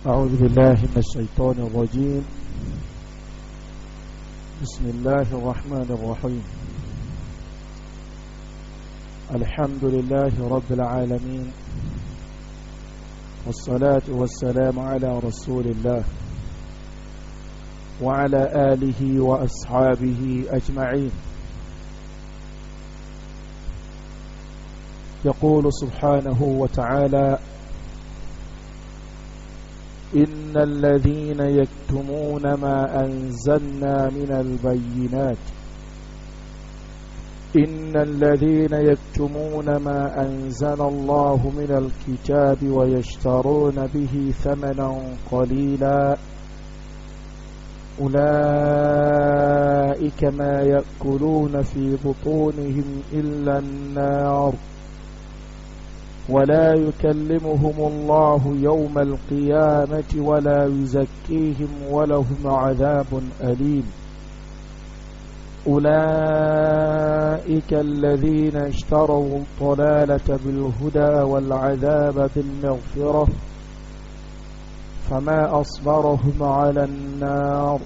أعوذ بالله من الشيطان الرجيم. بسم الله الرحمن الرحيم. الحمد لله رب العالمين، والصلاة والسلام على رسول الله وعلى آله وأصحابه أجمعين. يقول سبحانه وتعالى: إن الذين يكتمون ما أنزلنا من البينات إن الذين يكتمون ما أنزل الله من الكتاب ويشترون به ثمنا قليلا أولئك ما يأكلون في بطونهم إلا النار ولا يكلمهم الله يوم القيامة ولا يزكيهم ولهم عذاب أليم. أولئك الذين اشتروا الضلالة بالهدى والعذاب بالمغفرة فما أصبرهم على النار.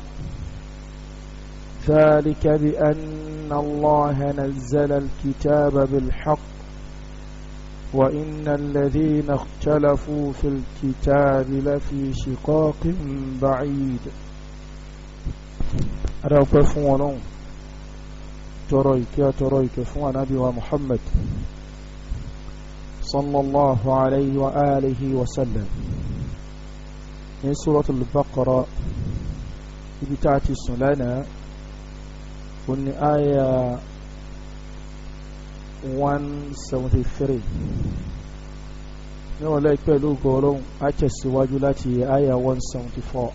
ذلك بأن الله نزل الكتاب بالحق وإن الذين اختلفوا في الكتاب لفي شقاق بعيد. أرأوك فون تريك تريك فون نبي محمد صلى الله عليه وآله وسلم. من سورة البقرة بتاعت السلانة وإن آية 173 ní ọ̀lẹ́ pẹ̀lú gọ́ọ̀lọ́hun á tẹ̀síwájú láti àyà 174.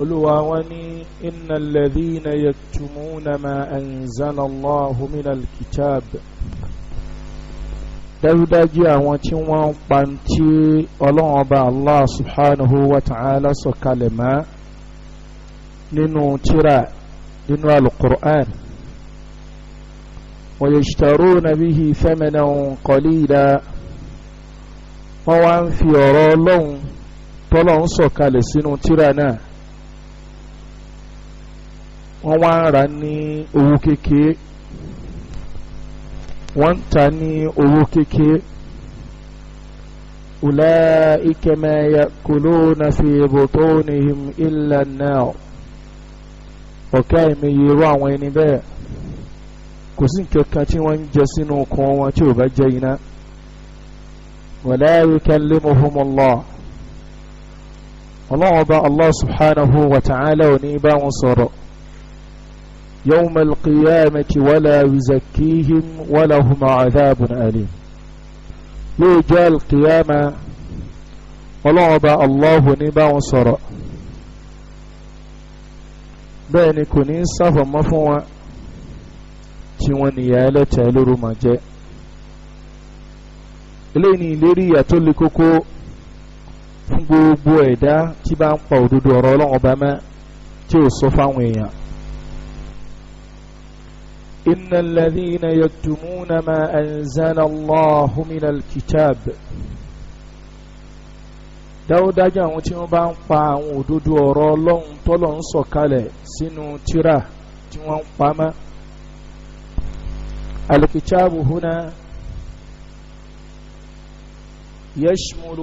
Olúwa wọn ní innal ladhina yaktumuna ma anzala Allahu minal kitab. Dájúdájú àwọn tí wọ́n ń pa tí Ọlọ́run ọba Allah subhanahu wa ta'ala sọ̀kalẹ̀ mọ́ nínú tírà nínú al-Qur'an. ويشترون به ثمنا قليلا wọ́n wá ń fi ọ̀rọ̀ Ọlọ́run tọ́lọ́run sọ̀kalẹ̀ sínú tírà náà wọ́n wá ń rà ní owó kékeré, wọ́n ń ta ní owó kékeré. أولئك ما يأكلون في بطونهم إلا النار. Ọ̀kẹ́ àìmọye irú àwọn ẹni bẹ́ẹ̀ kò sí nǹkan tí wọ́n ń jẹ sínú okun wọn tí ò bá jẹ iná. Wala yukallimuhumullah. Ọlọ́run ọba Allah subhanahu wa ta'ala ò ní bá wọn sọ̀rọ̀. Yawmal qiyamati wala yuzakkihim walahum adhabun alim. Yóò jẹ́ alqiyama, Ọlọ́run ọba Allah ò ní bá wọn sọ̀rọ̀. Bẹ́ẹ̀ ni kò ní sáfọ̀mọ́ fún wọn tí wọ́n ní ìyà ẹlẹ́tẹ̀ẹ́ lóru máa jẹ́. Eléyìí ni ìlérí ìyà tó le kókó fún gbogbo ẹ̀dá tí bá ń pa òdodo ọ̀rọ̀ Ọlọ́run ọba mọ́ tí ò sọ fáwọn èèyàn. Innal ladhina yaktumuna ma anzala Allahu minal kitab. Dáwọ́dájú àwọn tí wọ́n bá ń pa àwọn òdodo ọ̀rọ̀ Ọlọ́run tọ́lọ̀ ń sọ̀kalẹ̀ sínú tírà tí wọ́n ń pa mọ́. الكتاب هنا يشمل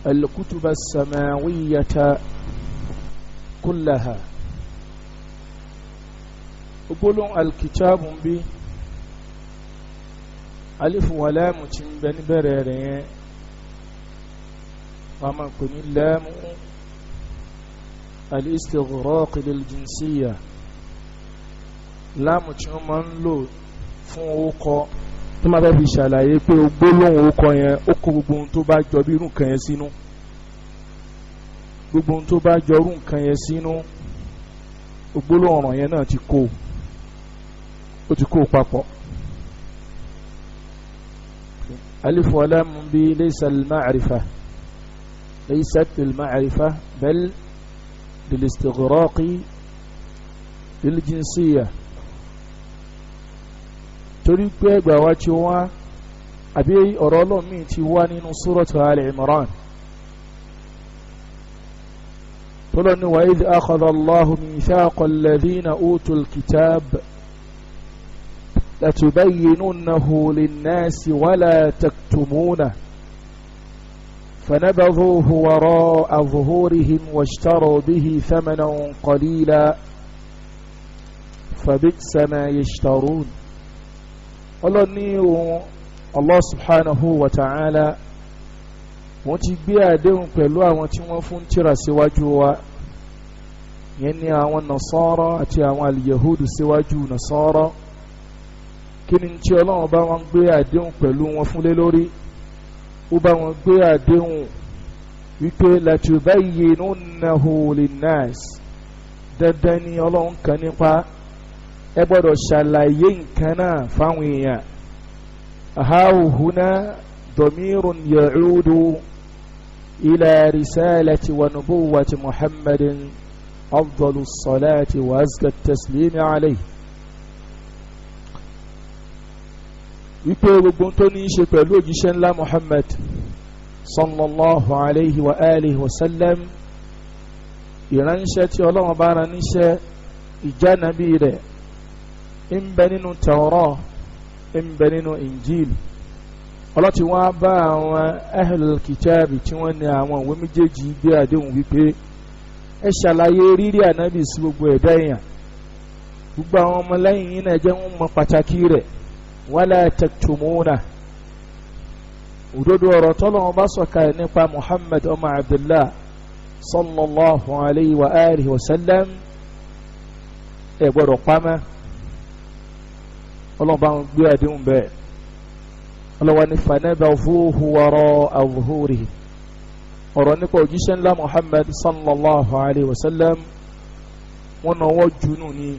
الكتب السماوية كلها. يقولون الكتاب بي ألف ولام تنبن بريرين وما كن اللام الاستغراق للجنسية. Láàmù tí wọ́n máa ń lò fún orúkọ tó máa fẹ́ fi ṣàlàyé pé gbólóhùn orúkọ yẹn ó kó gbogbo ohun tó bá jọ bí irú nǹkan yẹn sínú, gbogbo ohun tó bá jọ irú nǹkan yẹn sínú, gbólóhùn ọ̀ràn yẹn náà ti kó, ó ti kó papọ̀. Alifu alámù bí laysa al-ma'rifa laysat lil-ma'rifa bal lil-istighraqi lil-jinsiyya. Torí pé ẹgbàá wa ti wá Àbí ọ̀rọ̀ Ọlọ́run míì ti wá nínú Suratu Al Imran tọ́lọ́ ní wa idh akhadha Allahu mithaqa alladhina utul kitab latubayyinunnahu linnasi wala taktumunahu fanabadhuhu wara'a zuhurihim washtaraw bihi thamanan qalila fabi'sa ma yashtarun. Ọlọ́run ní òun Allah subhanahu wa ta'ala wọ́n ti gbé àdéhùn pẹ̀lú àwọn tí wọ́n fún tírà síwájú wa, yẹn ní àwọn Nasara àti àwọn al-Yahudu síwájú Nasara. Kí ni tí Ọlọ́run bá wọn gbé àdéhùn pẹ̀lú wọn fúnlé lórí? Ó bá wọn gbé àdéhùn wípé latubayyinunnahu linnas, dandan ni Ọlọ́run kan nípa ẹ gbọ́dọ̀ ṣàlàyé nǹkan náà fáwọn èèyàn. Hahuna damirun ya'udu ila risalati wa nubuwati Muhammadin afdalu salati wa azka taslimi alayhi. Wípé gbogbo tó ní í ṣe pẹ̀lú òjíṣẹ́ ńlá Muhammad sallallahu alayhi wa alihi wa sallam, ìránṣẹ́ tí Ọlọ́run bá rán níṣẹ́, ìjánabi rẹ̀ ń bẹ nínú Tawrah, ń bẹ nínú Injil. Ọlọ́tí wọ́n bá àwọn ahlul kitabi tí wọ́n ní àwọn ìwé méjèèjì gbé àdéhùn wípé ẹ ṣàlàyé rírí ànábì sí gbogbo ẹ̀dá èèyàn, gbogbo àwọn ọmọlẹ́yìn yìí náà jẹ́ wọ́n mọ pàtàkì rẹ̀, wala taktumuna. Òdodo ọ̀rọ̀ tọ́lọ́run bá sọ̀kalẹ̀ nípa Muhammad ọmọ Abdullah sallallahu alayhi wa alihi wa sallam ẹ gbọ́dọ̀ pamọ́. Ọlọ́run bá ń gbé àdéhùn bẹ́ẹ̀. Ọlọ́wọ́ ní fanabadhuhu wara'a zuhurihim. Ọ̀rọ̀ nípa òjíṣẹ́ ńlá Muhammad sallallahu alayhi wa sallam wọ́n náà wọ́n junú ni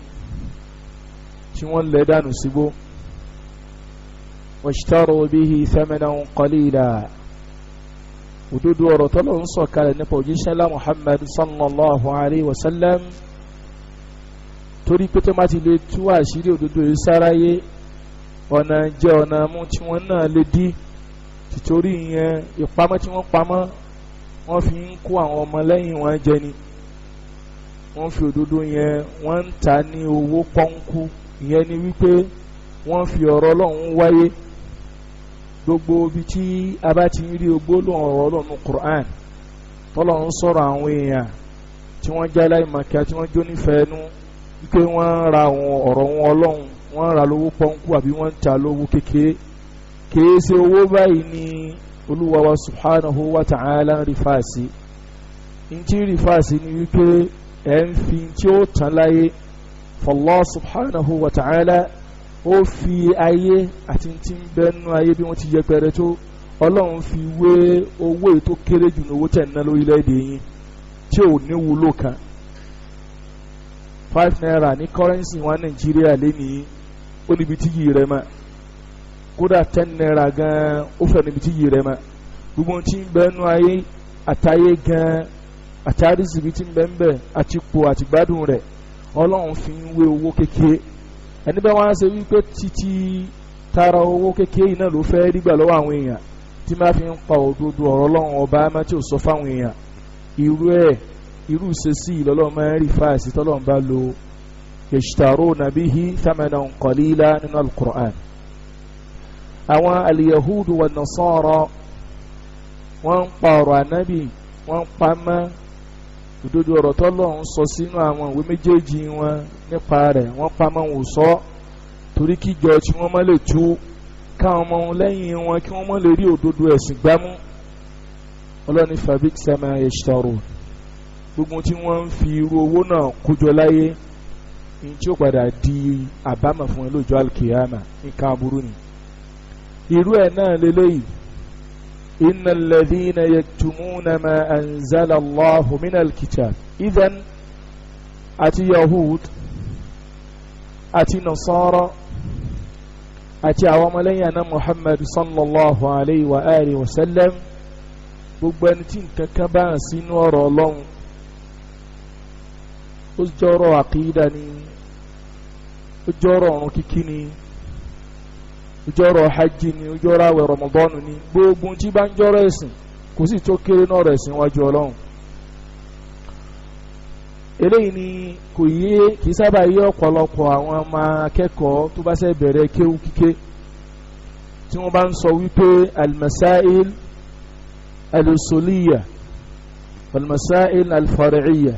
tí wọ́n lẹ̀ dànù sígbó. Washtaru bihi thamanan qalila. Òdodo ọ̀rọ̀ tọ́lọ̀ ń sọ̀kalẹ̀ nípa òjíṣẹ́ ńlá Muhammad sallallahu alayhi wa sallam, torí pé tó má ti lè tú àṣírí òdodo yìí sáráyé, ọ̀nà jẹ́ ọ̀nà mú tí wọ́n náà lè dí. Tìtorí ìyẹn ìpamọ́ tí wọ́n pamọ́, wọ́n fi ń kó àwọn ọmọ lẹ́yìn wọn jẹ ni. Wọ́n fi òdodo yẹn wọ́n ń ta ní owó pọ́nkú. Ìyẹn ni wípé wọ́n fi ọ̀rọ̀ Ọlọ́run wáyé. Gbogbo ibi tí a bá ti ń rí gbólóhùn ọ̀rọ̀ Ọlọ́run Qur'an tọ́lọ́run sọ̀rọ̀ àwọn èèyàn tí wọ́n jẹ́ aláìmọ̀kẹ́ tí wọ́n jó nífẹ̀ẹ́ nú, wípé wọ́n ń ra àwọn ọ̀rọ̀ wọn Ọlọ́run, wọ́n ń ra lówó pọ́nkú àbí wọ́n ń ta lówó kékeré. Kìí ṣe owó báyìí ni Olúwa wa subhanahu wa ta'ala ń rí fàásì. Ntí rí fàásì ni wípé ẹ̀ ń fi tí ó tán láyé. Fallah subhanahu wa ta'ala ó fi ayé àti tí ń bẹ́nu ayé bí wọ́n ti yẹpẹrẹ tó, Ọlọ́run fi wé owó ètò kéré jù ní owó tẹ̀ ń ná lórílẹ̀‐èdè yín tí ò ní wúlò kan. 5 naira ní kọ́rẹ́nsì wọn Nàìjíríà lénìí ó níbi tí yìí rẹ̀ mọ́. Kódà 10 naira gan ó fẹ́ níbi tí yìí rẹ̀ mọ́. Gbogbo tí ń bẹ́nu ayé àtayé gan àtàrísìbí tí ń bẹ́ ń bẹ́ àti ipò àti gbádùn rẹ̀, Ọlọ́run fi ń wé owó kékeré. Ẹni bẹ́ẹ̀ wá ṣe wípé títí tara owó kékeré yìí náà ló fẹ́ rí gbà lọ́wọ́ àwọn èèyàn tí máa fi ń pa òdodo ọ̀rọ̀ Ọlọ́run ọba má tí ò sọ fáwọn èèyàn, irú ẹ̀ irú ìṣesí ìlọ́lọ́run máa ń rí fáàsì tọ́lọ́run bá lo yashtaruna bihi thamanan qalila nínú al-Qur'an. Àwọn al-Yahudu wa Nasara wọ́n ń pa ọ̀rọ̀ ànábì, wọ́n ń pa mọ́ òdodo ọ̀rọ̀ tọ́lọ́run sọ sínú àwọn ìwé méjèèjì wọn nípa rẹ̀, wọ́n pa mọ́ wọn ò sọ torí kíjọ tí wọ́n má lè tú káwọn ọmọ wọn lẹ́yìn wọn kí wọ́n má lè rí òdodo ẹ̀sìn gbámú. Ọlọ́ni fabisa ma yashtarun, gbogbo tí wọ́n ń fi irú owó náà kójọ láyé ní tí ó padà di àbámọ̀ fún ẹ lọ́jọ́ alkiyama, nǹkan aburú ni. Irú ẹ̀ náà lélẹ́yìí, innal ladhina yaktumuna ma anzala Allahu minal kitab. Idhan àti Yahud àti Nasara àti àwọn ọmọlẹ́yìn àná Muhammad sallallahu alayhi wa alihi wa sallam, gbogbo ẹni tí nǹkan kan bá hàn sínú ọ̀rọ̀ Ọlọ́run, ó jọrọ àkídà ni, ó jọrọ ọ̀run kíkí ni, Ojú ọ̀rọ̀ hajj ni, ojú ọ̀rọ̀ àwẹ̀ Ramadan ni, gbogbo tí bá ń jọ́rọ̀ ẹ̀sìn kò sì tó kéré náà rẹ̀ ẹ̀sìn wájú Ọlọ́run. Eléyìí ni kò yé, kì í sábà yé ọ̀pọ̀lọpọ̀ àwọn ọmọ akẹ́kọ̀ọ́ tó bá ṣe bẹ̀rẹ̀ kéwú kíké, tí wọ́n bá ń sọ wípé al-masail al-usuliyya wal-masail al-far'iyya,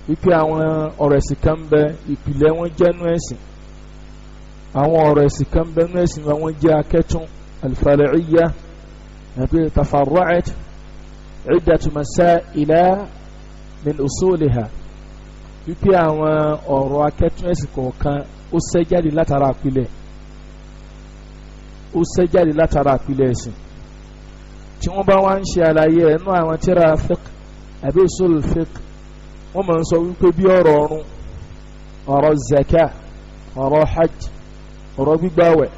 wípé àwọn ọ̀rọ̀ ẹ̀sìn kan ń bẹ ìpìlẹ̀ wọn jẹ́ nú ẹ̀sìn, àwọn ọ̀rọ̀ ẹ̀sìn kan ń bẹ nú ẹ̀sìn wọn jẹ́ akẹ́tún al-far'iyya, àti tafarra'at iddatu masaila min usuliha, wípé àwọn ọ̀rọ̀ akẹ́tún ẹ̀sìn kọ̀ọ̀kan ó ṣẹ́ jáde látara àpilẹ̀, ó ṣẹ́ jáde látara àpilẹ̀ ẹ̀sìn. Tí wọ́n bá wá ń ṣe àlàyé ẹ̀nú àwọn tíra fiqh àbí usul fiqh, wọ́n máa ń sọ wípé bí ọ̀rọ̀ ọ̀run, ọ̀rọ̀ zaka, ọ̀rọ̀ hajj, ọ̀rọ̀ gbígbàwẹ̀,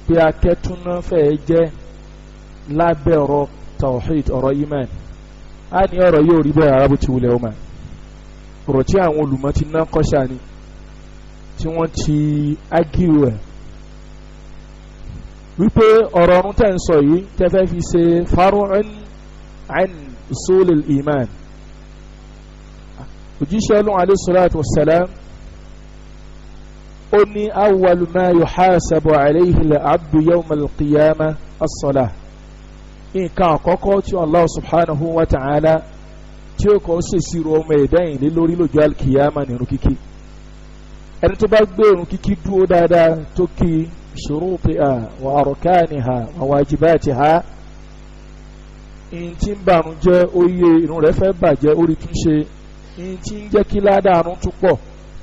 pé akẹ́tún náà fẹ́ẹ́ jẹ́ lábẹ́ ọ̀rọ̀ tawhid, ọ̀rọ̀ iman. A ní ọ̀rọ̀ yóò rí bẹ́ẹ̀ arábù ti wulẹ̀ ọmọ ọ̀rọ̀ tí àwọn olùmọ̀ ti ná kọ́ṣà ni, tí wọ́n ti ágìrì ẹ̀ wípé ọ̀rọ̀ ọ̀run tẹ̀ ń sọ yìí tẹ́ fẹ́ fi ṣe far'un an usulil iman. Òjíṣẹ́ Ọlọ́run alayhi salatu wassalam ó ní awwalu ma yuhasabu alayhi al-abdu yawma al-qiyamah as-salah. Nǹkan àkọ́kọ́ tí Allah subhanahu wa ta'ala tí ó kọ́ ṣèṣirò ọmọ ẹ̀dá yìí lé lórí lọ́jọ́ al-qiyamah nínú kíkí. Ẹni tó bá gbé irun kíkí dúró dáadáa tó kí shurutiha wa arkaniha wa wajibatiha, ìyìn tí ń bàrún jẹ́ oyè irun rẹ̀ fẹ́ bàjẹ́ orí tún ṣe, ìyìn tí ń jẹ́ kí ládàá àrùn tún pọ̀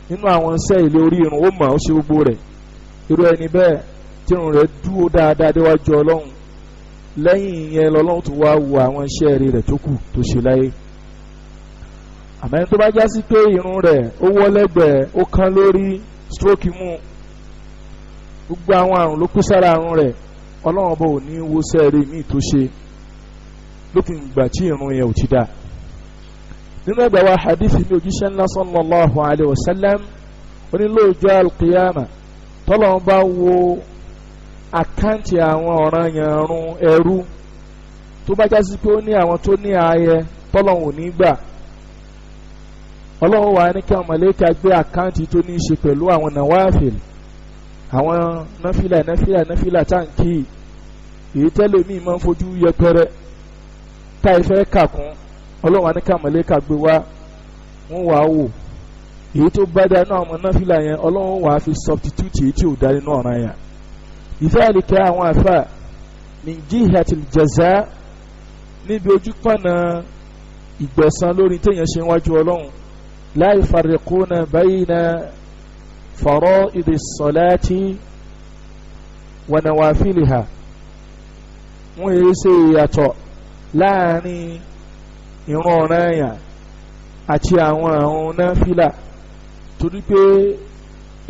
nínú àwọn iṣẹ́ ilé orí irun ó mọ̀ ó ṣe gbogbo rẹ̀. Irú ẹni bẹ́ẹ̀ tí irun rẹ̀ dúró dáadáa déwájú Ọlọ́run, lẹ́yìn ìyẹn lọ́lọ́run tó wá wo àwọn iṣẹ́ rẹ̀ tó kù tó ṣe láyé. Àmọ́ ẹni tó bá já sí pé irun rẹ̀ ó wọ́ lẹ́gbẹ̀ẹ́, ó kán lórí, stroke mú, gbogbo àwọn àrùn ló kú sára àrùn rẹ̀, Ọlọ́run bò ní wo sẹ́ẹ̀rì míì tó ṣe lópin ìgbà tí irun yẹn ò ti dá. Nínú ẹgbàá wa hadith mi, òjíṣẹ́ ńlá sallallahu alayhi wa sallam ó ní lóòjọ́ alqiyama tọ́lọ́run bá wo àkáǹtì àwọn ọ̀ranyàn ẹrú tó bá jásí pé ó ní àwọn tó ní ààyè tọ́lọ́run ò ní gbà, Ọlọ́run wà ní kí àwọn màláíkà gbé àkáǹtì tó ní í ṣe pẹ̀lú àwọn nawafil, àwọn náfìlà náfìlà náfìlà táǹkì èyí tẹ́lẹ̀ mi máa ń fojú yẹpẹrẹ tá ìfẹ́ kàkún, Ọlọ́run wà ní kí àwọn màláíkà gbé wá, wọ́n wà á wò èyí tó bá dá náà àwọn náfìlà yẹn, Ọlọ́run wà á fi substitute èyí tí ò dá nínú ọ̀ràn yẹn. Ìfẹ́ẹ̀lìkẹ́ àwọn àfà min jihatil jaza, níbi ojúpọ̀nà ìgbẹ̀san lórí téèyàn ṣe wájú Ọlọ́run, la yufarriquna bayna fara'idi ssalati wa nawafiliha, wọ́n yéé ṣe ìyàtọ̀ láàrin ìran ọ̀ranyàn àti àwọn àrùn náfìlà, torí pé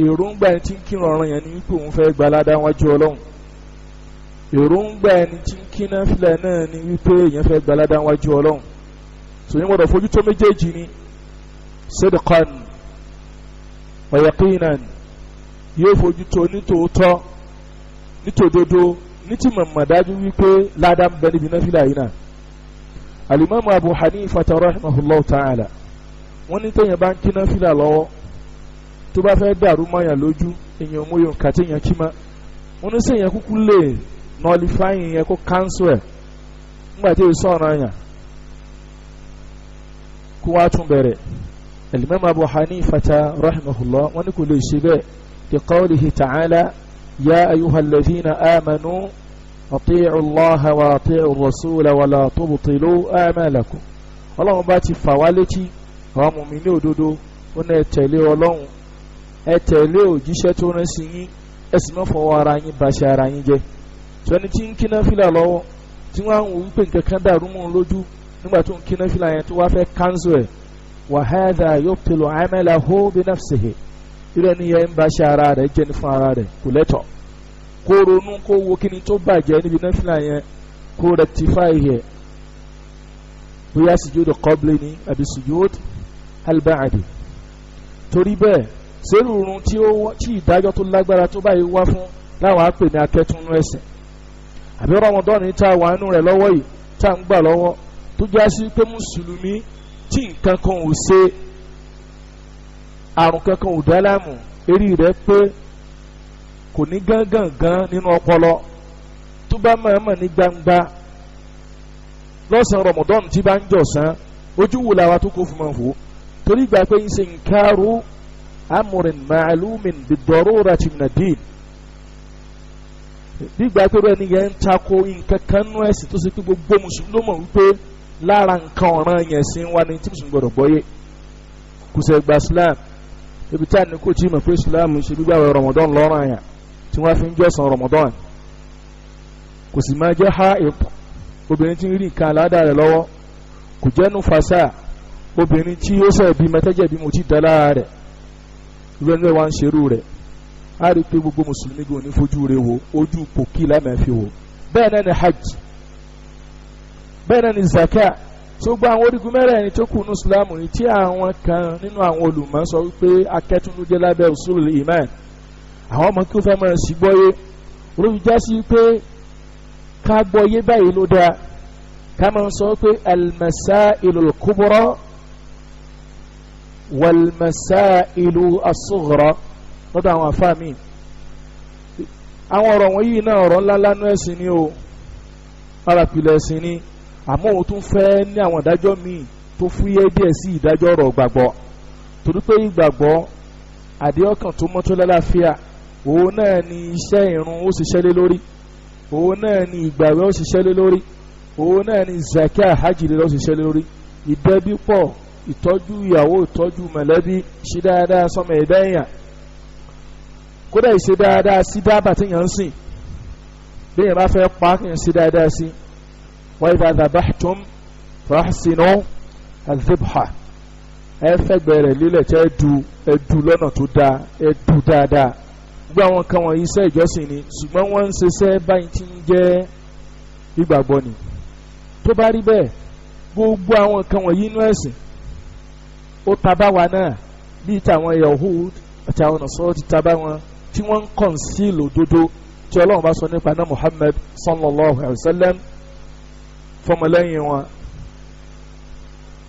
èròǹgbà ẹni tí ń kírun ọ̀ranyàn ni wípé òun fẹ́ gba ládá wájú Ọlọ́run, èròǹgbà ẹni tí ń kí náfìlà náà ni wípé èèyàn fẹ́ gba ládá wájú Ọlọ́run. Sòyìn gbọ́dọ̀ fojú tó méjèèjì ni, sidqan wa yaqinan, yóò fojú tó nítòótọ́ nítòdodo ní tí mọ̀mọ́ dájú wípé ládá ń bẹ níbi náfìlà yìí náà. Alimami Abu Hanifa rahimahullahu ta'ala wọ́n ní téèyàn bá ń kí náfìlà lọ́wọ́ tó bá fẹ́ dàrú mọ́yàn lójú, èèyàn mú yòǹkà téèyàn kí mọ́, wọ́n ní sèèyàn kúkú lè nọlifáyìn yẹn kó kánsù ẹ̀ nígbà tí èso ọ̀ràn yàn kó wá tún bẹ̀rẹ̀. Alimami Abu Hanifa rahimahullah wọ́n ní kò lè ṣe bẹ́ẹ̀, li qawlihi ta'ala ya ayyuhal ladhina amanu ati'u Allaha wa ati'u rasula wa la tubtilu a'malakum. Ọlọ́run bá ti fà wá létí àwọn mùmínì òdodo, ó ní ẹ tẹ̀lé Ọlọ́run, ẹ tẹ̀lé òjíṣẹ́ tó rán sí yín, ẹ sì má fọwọ́ ara yín baṣẹ́ ara yín jẹ́. Sọni tí ń kíná fìlà lọ́wọ́ tí wọ́n á ń wò wípé nǹkan kan dàrú mọ́ un lójú nígbà tó ń kíná fìlà yẹn tó wá fẹ́ kánsù ẹ̀, wa hadha yubtilu amalahu bi nafsihi, irú ẹni yẹn ń baṣẹ́ ara rẹ̀ jẹ́ ní fún ara rẹ̀, kò lẹ́tọ̀ kó ronú kó wo kíni tó bàjẹ́ níbi náfìlà yẹn kó rectify yẹ, bóyá sùjúdù qabli ni àbí sùjúdù al-ba'di. Torí bẹ́ẹ̀ sẹ́rù irun tí ìdájọ́ tó lágbára tó báyìí wá fún Láwọn á pè ní akẹ́túnú ẹ̀sìn. Àbí Ramadan tá a wà nínú rẹ̀ lọ́wọ́ yìí, tá a ń gbà lọ́wọ́, tó já sí pé mùsùlùmí tí nǹkan kan ò ṣe, àrùn kankan ò dá láàmú, eré rẹ̀ pé kò ní gángangan nínú ọpọlọ, tó bá mọ̀ọ́mọ̀ ní gbangba lọ́sàn-án Ramadan tí bá ń jọ̀sán, ojú wo làwa tó kó fún mọ̀ fò? Torí gbà pé ń ṣe nkaru amúrin ma'lumin bid-darurati min ad-din, gbígbà pé bẹ́ẹ̀ ni yẹn ń tako nǹkan kan nú ẹ̀sìn tó ṣe pé gbogbo mùsùlùmí ló mọ̀ wípé lára nǹkan ọ̀ràn yẹn sí wa ni tí mùsùlùmí gbọdọ̀ gbọ́yé. Kò sẹ́ gba Islam ibi tí a ní kò tí mọ̀ pé Islam ṣe gbígbà wẹ̀ Ramadan lọ́rùn àyàn tí wọ́n fi ń jọ́sàn Ramadan. Kò sì máa jẹ́ haid, obìnrin tí ń rí nǹkan aládàá rẹ̀ lọ́wọ́, kò jẹ́ nufasa, obìnrin tí ó sẹ̀ bí mẹ́tẹ́jẹ̀ bí mo ti dá lára rẹ̀, irú ẹni wá ń ṣerú rẹ̀. A rí i pé gbogbo mùsùlùmí gò ní fojú rẹ̀ wò, ojú pòkì lámẹ́ fi wò. Bẹ́ẹ̀ náà ni hajj, bẹ́ẹ̀ náà ni zaka. Tó gba àwọn orígun mẹ́rẹ̀ẹ̀rin tó kù ní ìsìlámù yìí tí àwọn kan nínú àwọn olùmọ̀ sọ wípé akẹ́túndú lábẹ́ usulul iman, àwọn ọmọ kí ó fẹ́ máa sì gbọ́yé olóbi já sí pé ká gbọ́yé báyìí ló dáa. Ká máa sọ pé al-masailul kubra wal-masailu as-sughra lọ́dọ̀ àwọn afáàmì. Àwọn ọ̀rọ̀ wọ̀nyí náà ọ̀rọ̀ ńlá lánú ẹ̀sìn ni o, arapilẹ̀ ẹ̀sìn ni, àmọ́ òun tún fẹ́ ní àwọn ìdájọ́ míì tó fúyẹ́ díẹ̀ sí ìdájọ́ ọ̀rọ̀ ìgbàgbọ́, torí pé ìgbàgbọ́ àdéhọ́kàn tó mọ́tò lálàáfíà, òun náà ni iṣẹ́ ìrun ó ṣiṣẹ́ lé lórí, òun náà ni ìgbàwẹ̀ ó ṣiṣẹ́ lé lórí, òun náà ni zakia hajj lé ló ṣiṣẹ́ lé lórí, ìdẹ́bí pọ̀, ìtọ́jú ìyàwó, ìtọ́jú mọ̀lẹ́bí, ṣe dáadáa sọmọ ẹ̀dá èèyàn, kódà ìṣe dáadáa sí dábàá tí yàn ń sìn, bí èèyàn bá fẹ́ pa kí yàn ṣe dáadáa sí. Wa idha dhabahtum fahsinu adh-dhabha, ẹ fẹ́gbẹ́ rẹ̀ lílẹ̀ tẹ́ ẹ du lọ́nà tó dáa, ẹ du dáadáa. Gbogbo àwọn kan wọ̀nyí iṣẹ́ ìjọsìn ni, ṣùgbọ́n wọ́n ń ṣiṣẹ́ báyìí tí ń jẹ́ ìgbàgbọ́ ni. Tó bá rí bẹ́ẹ̀, gbogbo àwọn kan wọ̀nyí inú ẹ̀sìn ó ta bá wa náà, bíi tàwọn Yahud àti àwọn Nasara ti ta bá wọn tí wọ́n ń kọ̀nsíìlì òdodo tí Ọlọ́run bá sọ nípa náà Muhammad sallallahu alayhi wa sallam fọmọlẹ́yìn wọn.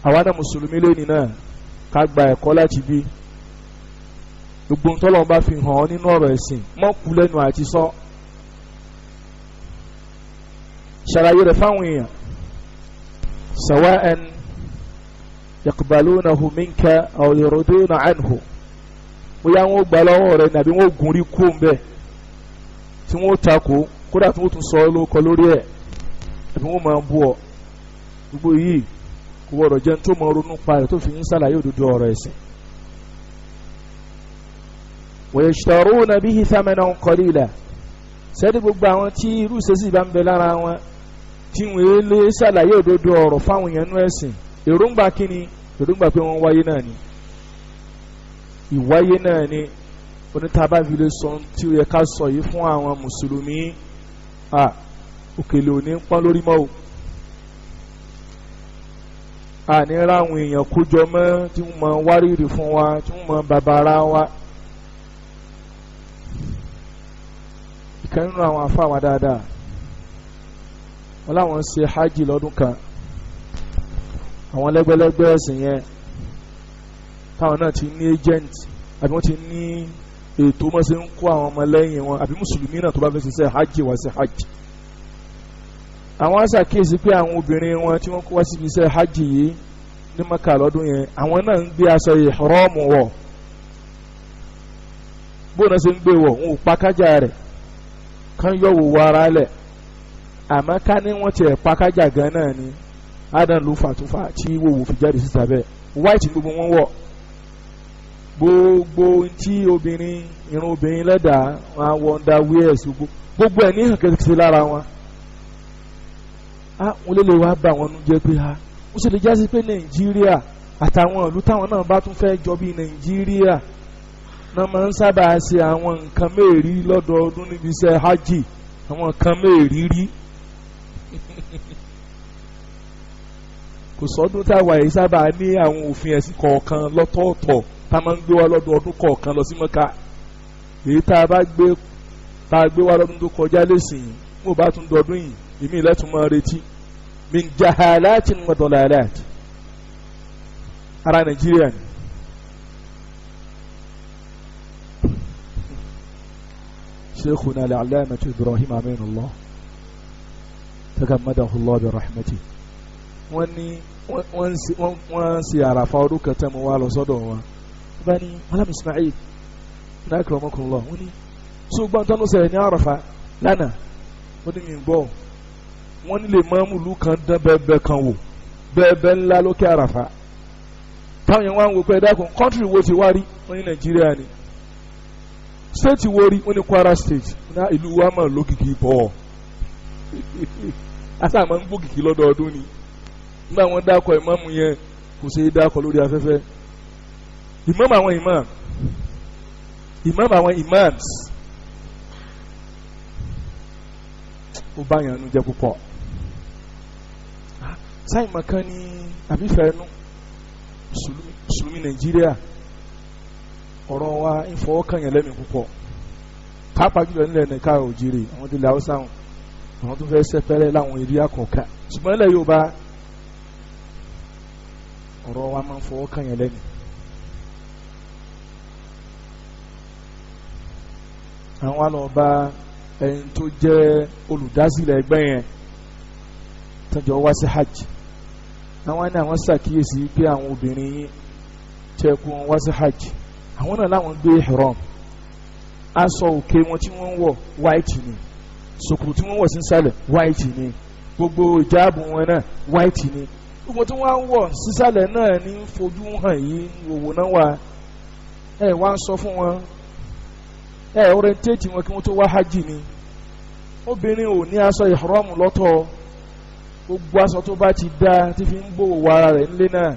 Àwa náà mùsùlùmí lónìí náà ká gba ẹ̀kọ́ láti bí gbogbo ntọ́lọ́run bá fi hàn ọ́ nínú ọ̀rọ̀ ẹ̀sìn, mọ́ kú lẹ́nu àti sọ, ṣàlàyé rẹ̀ fáwọn èèyàn. Sawa'an yaqbalunahu minka aw yurduna anhu, bóyá wọn gbà lọ́wọ́ rẹ̀ nàbí wọn gùn rí kó ń bẹ̀ tí wọn takò, kódà tí wọn tún sọ lóko lórí ẹ̀, àbí wọn máa bú ọ. Gbogbo yìí kò gbọdọ̀ jẹ́ tó máa ronú pa rẹ̀ tó fi ń ṣàlàyé òdodo ọ̀rọ̀ ẹ̀sìn. Wa yashtaruna bihi thamanan qalila, sẹ́ni gbogbo àwọn tí irú ìṣesí bá ń bẹ lára wọn tí wọ́n lè ṣàlàyé òdodo ọ̀rọ̀ fáwọn èèyàn nú ẹ̀sìn, èròǹgbà kíni? Èròǹgbà pé wọ́n wáyé náà ni, ìwáyé náà ni. Onítàbá fi lè sọ tí ó yẹ ká sọ yìí fún àwọn mùsùlùmí, òkèlè òní pọ́n lórí mọ́ o, àní ráwọn èèyàn kójọ mọ́ tí wọ́n máa wárìrì fún wa, tí wọ́n máa bàbàrà wa. Ìkan nínú àwọn afáwọn dáadáa wọn láwọn ń ṣe hajj lọ́dún kan, àwọn lẹ́gbẹ́lẹ́gbẹ́ ẹ̀sìn yẹn táwọn náà ti ní agent àbí wọ́n ti ní ètò mọ́ sí ń kó àwọn ọmọ lẹ́yìn wọn, àbí mùsùlùmí náà tó bá fẹ́ ṣiṣẹ́ hajj wá sí hajj. Àwọn aṣàkíyèsí pé àwọn obìnrin wọn tí wọ́n kó wá síbi iṣẹ́ hajj yìí ní Mẹ́kà lọ́dún yẹn, àwọn náà ń gbé aṣọ ìhrọ́mù wọ̀. Bó náà ṣe ń gbé wọ̀, wọn ò pa kájà rẹ̀ kán yọ wò wọ ara lẹ̀, àmọ́ ká ní wọ́n tiẹ̀ pa kájà gan náà ni adam ló fàtúfà tí wòwò fi jáde síta bẹ́ẹ̀. White gbogbo wọn wọ̀, gbogbo tí obìnrin irun obìnrin lẹ́dàá wọn á wọ underwears, gbogbo ẹ̀ ní hàn kẹ́kẹ́ lára wọn. Wọn lè lè wá bá wọn jẹ́ pé ó sì lè jásí pé Nàìjíríà àtàwọn ìlú táwọn náà bá tún fẹ́ jọ bí Nàìjíríà náà máa ń sábà ṣe àwọn nǹkan mẹ́ẹ̀rí lọ́dọọdún níbi iṣẹ́ hajj, àwọn nǹkan mẹ́ẹ̀rí rí. Kò sọ́dún táwa yìí sábà ní àwọn òfin ẹ̀sìn kọ̀ọ̀kan lọ́tọ̀ọ̀tọ̀ tá a máa ń gbé wá lọ́dọọdún kọ̀ọ̀kan lọ sí Mọ́kà. Èyí tá a bá gbé Tá a gbé wá lọ́dún tó kọjá lẹ́sìn, mo bá tún dọdún yìí, ìmí ìlẹ́tùn máa retí. Min jahalatin wa dalalat. Ara Nàìjíríà ni. Sheikhuna al-Allamah Ibrahim Aminullah tagammadahu Allah bi rahmatihi. Wọ́n ní wọ́n ń ṣe àràfà ọdún kan tẹ́ mo wá lọ sọ́dọ̀ wọn. Wọ́n bá ní Malam Ismail ní akramakumullah, wọ́n ní ṣùgbọ́n tọ́nu sẹ̀rẹ̀ ní àràfà lánàá. Wọ́n ní mi gbọ́. Wọ́n ní lè mọ́mú ìlú kan dán bẹ́ẹ̀bẹ́ẹ̀ kan wò, bẹ́ẹ̀bẹ́ẹ̀ ńlá lókè àràfà. Táwọn yẹn wá ń wò pé dákun, kọ́ńtírì wo ti wá rí? Wọ́n ní Nàìjíríà ni. Stéètì wo rí? Wọ́n ní Kwara State. Ní ìlú wa mọ̀ lókìkí bọ̀. Asáàmọ́ ń gbókìkí lọ́dọọdún ni. Nígbà wọn dákọ̀ ìmáàmù yẹn, kò ṣe é dákọ̀ lórí afẹ́fẹ́. Ìmáàmù àwọn ìmáàmù, ìmáàmù àwọn ìmáàms, ó bá yàn nú jẹ́ púpọ̀. Sáì mọ̀kan ní àbífẹ́ ẹnu mùsùlùmí Nàìjíríà, ọ̀rọ̀ wa ń fọwọ́ kàn yàn lẹ́mìí púpọ̀, pàápàá jùlọ nílẹ̀ nìka òjìrì àwọn tó lè Haúsá wọn, àwọn tó fẹ́ sẹ́pẹ́rẹ́ láwọn ìrí àkọ́kà. Ṣùgbọ́n ilẹ̀ Yorùbá, ọ̀rọ̀ wa máa ń fọwọ́ kàn yàn lẹ́mìí. Àwọn wa lọ bá ẹni tó jẹ́ olùdásílẹ̀ ẹgbẹ́ yẹn tọ́jọ́ wá sí hajj. Àwọn ní àwọn ṣàkíyèsí pé àwọn obìnrin yín tẹ́ kó wọn wá sí hajj, àwọn náà láwọn gbé ihram. Aṣọ òkè wọn tí wọ́n ń wọ̀ white ni, ṣòkòtò tí wọ́n wọ̀ sísàlẹ̀ white ni, gbogbo ìjáàbù wọn náà white ni, gbogbo tí wọ́n wọ̀ sísàlẹ̀ náà ní fojú hàn yìí wòwò náà wà. Ẹ wá ń sọ fún wọn, ẹ orientate wọn kí wọ́n tó wá hajj ni. Obìnrin ò ní aṣọ ihram lọ́tọ̀, gbogbo aṣọ tó bá ti dá tí fi ń bò wọ ara rẹ̀ nílé náà,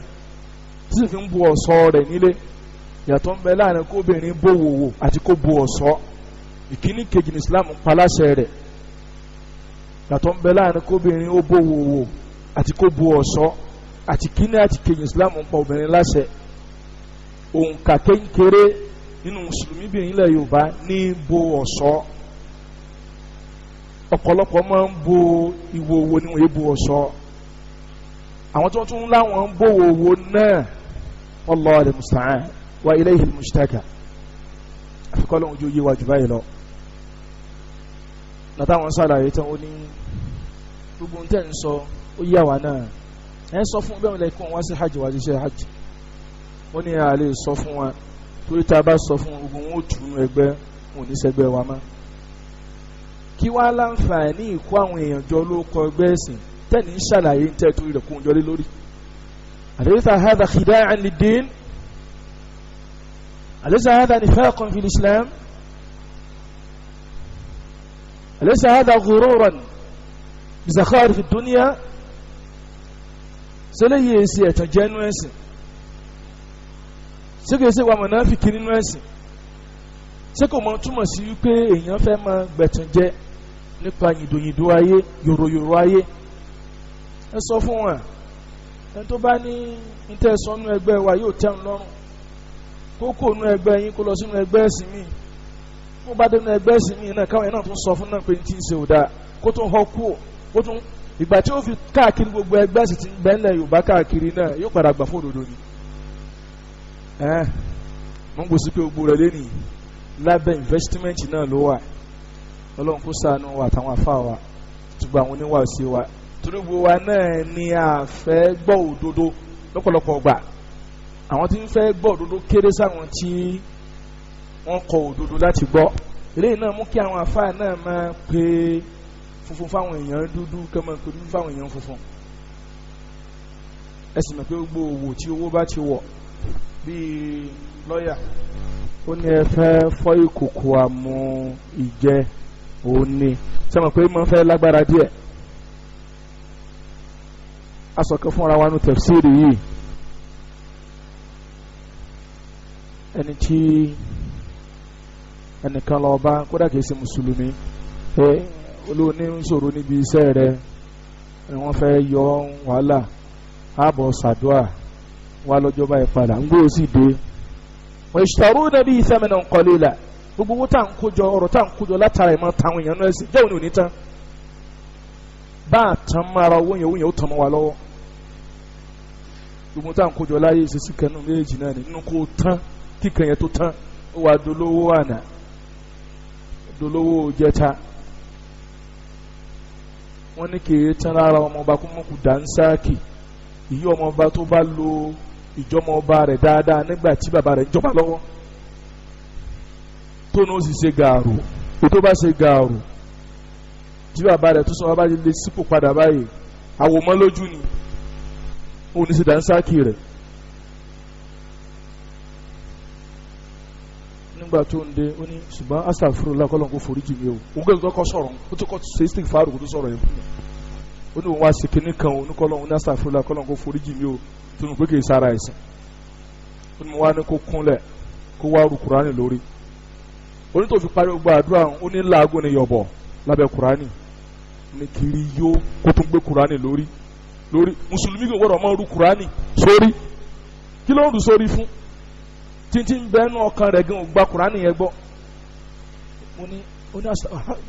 tí sì fi ń bo ọ̀ṣọ́ rẹ̀ nílé. Yàtọ̀ ń bẹ láàrin kóbìnrin bò wòwò àti kó bo ọ̀ṣọ́. Ìkíní kejì ní Islam paláṣẹ rẹ̀. Yàtọ̀ ń bẹ láàrin kóbìnrin ó bò wòwò àti kó bo ọ̀ṣọ́, àti kíní àti kejì Islam ń pa obìnrin láṣẹ. Òǹkà kéńkéré nínú mùsùlùmí bìnrin ilẹ̀ Yorùbá ní bo ọ̀ṣọ́. Ọ̀pọ̀lọpọ̀ máa ń bo ìwòwò ni wọ́n yé bo ọ̀ṣọ́. Àwọn tó tún láwọn ń bo wòwò náà, wallahu al-musta'an wa ilayhi al-mushtaka. Àfikọ́ lóhun ojú yé wa jù báyìí lọ. Látàwọn sàlàyé tán, ó ní gbogbo ń tẹ̀ ń sọ ó yà wá náà. Ẹ sọ fún bẹ́ẹ̀ lẹ́kùn wá sí hajj wá sí iṣẹ́ hajj. Ó ní a lè sọ fún wa, torí tá a bá sọ fún gbogbo wọn ó tù ú ẹgbẹ́, wọn ò ní sẹ́gbẹ́ wa mọ́. Kí wá láǹfààní ìkó àwọn èèyàn jọ ló kọ ẹgbẹ́ ẹ̀sìn tẹ́ni ń ṣàlàyé ń tẹ́ torí rẹ̀ kó ń jọlé lórí. Alaysa hadha khida'an lid-din? Alaysa hadha nifaqan fil Islam? Alaysa hadha ghururan bi zakharif ad-dunya? Sẹ́lẹ̀ yìí ṣe ẹ̀tàn jẹ́ nínú ẹ̀sìn? Ṣé kìí ṣe wà mọ̀nàfíkì nínú ẹ̀sìn? Ṣé kò mọ̀ túmọ̀ sí wípé èèyàn fẹ́ máa gbẹ̀tàn jẹ nípa yìndòyìndò ayé, yòròyòrò ayé? Ẹ sọ fún wọn, ẹni tó bá ní ntẹ̀sán nínú ẹgbẹ́ wa yóò tẹ́ ń lọ́rùn, kókó nínú ẹgbẹ́ yín kó lọ sínú ẹgbẹ́ ẹ̀sìn míì. Kó bá dé nínú ẹgbẹ́ ẹ̀sìn míì náà, káwọn yẹn náà tún sọ fún náà pé ní tí ń ṣe ò dáa, kó tún họ kú, kó tún ìgbà tí ó fi káàkiri gbogbo ẹgbẹ́ ẹ̀sìn tí ń bẹ ńlẹ̀ Yorùbá káàkiri náà, yóò padà gbà fún òdodo ni. Mo ń gbòsí pé gbogbo rẹ̀ lé nìyí lábẹ́ investment náà ló wà. Ọlọ́run kó ṣàánú wa àtàwọn afá wa, tùgbà àwọn oníwàásí wa, torí gbogbo wa náà ni a fẹ́ gbọ́ òdodo lọ́pọ̀lọpọ̀ gbà. Àwọn tí ń fẹ́ gbọ́ òdodo kéré sáwọn tí wọ́n kọ òdodo láti gbọ́. Eléyìí náà mú kí àwọn afá náà máa pe funfun fáwọn èèyàn dúdú, kí wọ́n máa pe dúdú fáwọn èèyàn funfun. Ẹ sì mọ̀ pé gbogbo òwò tí owó bá ti wọ̀ bíi lọ́yà, ó ní ẹ fẹ́ fọ́ ìkòkò àmú ìjẹ òun ni sọ ma pé mo fẹ́ lágbára díẹ̀. Asọ̀kẹ́ fúnra wa nu tafsiri yìí, ẹni tí ẹnìkan lọ bá, kódà kìí ṣe mùsùlùmí, ẹ olóòní ń sọ̀rọ̀ níbi iṣẹ́ rẹ, wọ́n fẹ́ yọ wàhálà ààbọ̀ sàdúà wà lọ́jọ́ báyìí padà ń gbé ó sì dé. Wa yashtaruna bihi thamanan qalila. Gbogbo owó tá à ń kójọ, ọ̀rọ̀ tá à ń kójọ látara ìmọ̀ táwọn èèyàn náà ẹ̀sìn jẹ́ òní òní tán. Bá a tán mara owó yẹn, owó yẹn ó tán mọ́ wa lọ́wọ́. Gbogbo tá à ń kójọ láyé ìṣesí kanú méjì náà ni nínú kó tán, kíkan yẹn tó tán, ó wà dolówó àná, dolówó jẹta. Wọ́n ní kì í tán lára ọmọọba kó mọ̀kù dánsáàkì. Ìyí ọmọọba tó bá lo ìjọmọba rẹ̀ dáadáa nígbà tí bàbá rẹ̀ ń jọba lọ́wọ́, tó ní ó sì ṣe gàrú, tó bá ṣe gàrú tí bàbá rẹ̀ tó sọ bàbá lè sípò padà báyìí, àwòmọ́ lójú ni ó ní ṣe dánsáàkì rẹ̀. Nígbà tó ń dé ó ní ṣùgbọ́n astagfirullah kọ́lọ́n kó foríjì mi o. Òun kò kọ́ sọ̀rọ̀, ó tó kọ́ ṣe istighfar kó tó sọ̀rọ̀ yẹn fún mi. Ó ní òun wá ṣe kinní kan, òun kọ́lọ́n òun ní astagfirullah kọ́lọ́n kó foríjì mi o, tó nù pé kì í sára ẹ̀sìn. Ó ní mo wá ní kó kúnlẹ̀ kó wá ru kúránì lórí. Ó ní tó fi parí gbogbo àdúrà, ó ní làágùn ní yọ̀bọ̀ lábẹ́ kúránì ní kiri yó kó tún gbé kúránì lórí lórí. Mùsùlùmí kò gbọdọ̀ máa ru kúránì sórí. Kí ló ń rù sórí fún? Títí ń bẹ́ẹ̀ nú ọkàn rẹ̀ gan gba kúránì yẹn gbọ́. Mo ní ó ní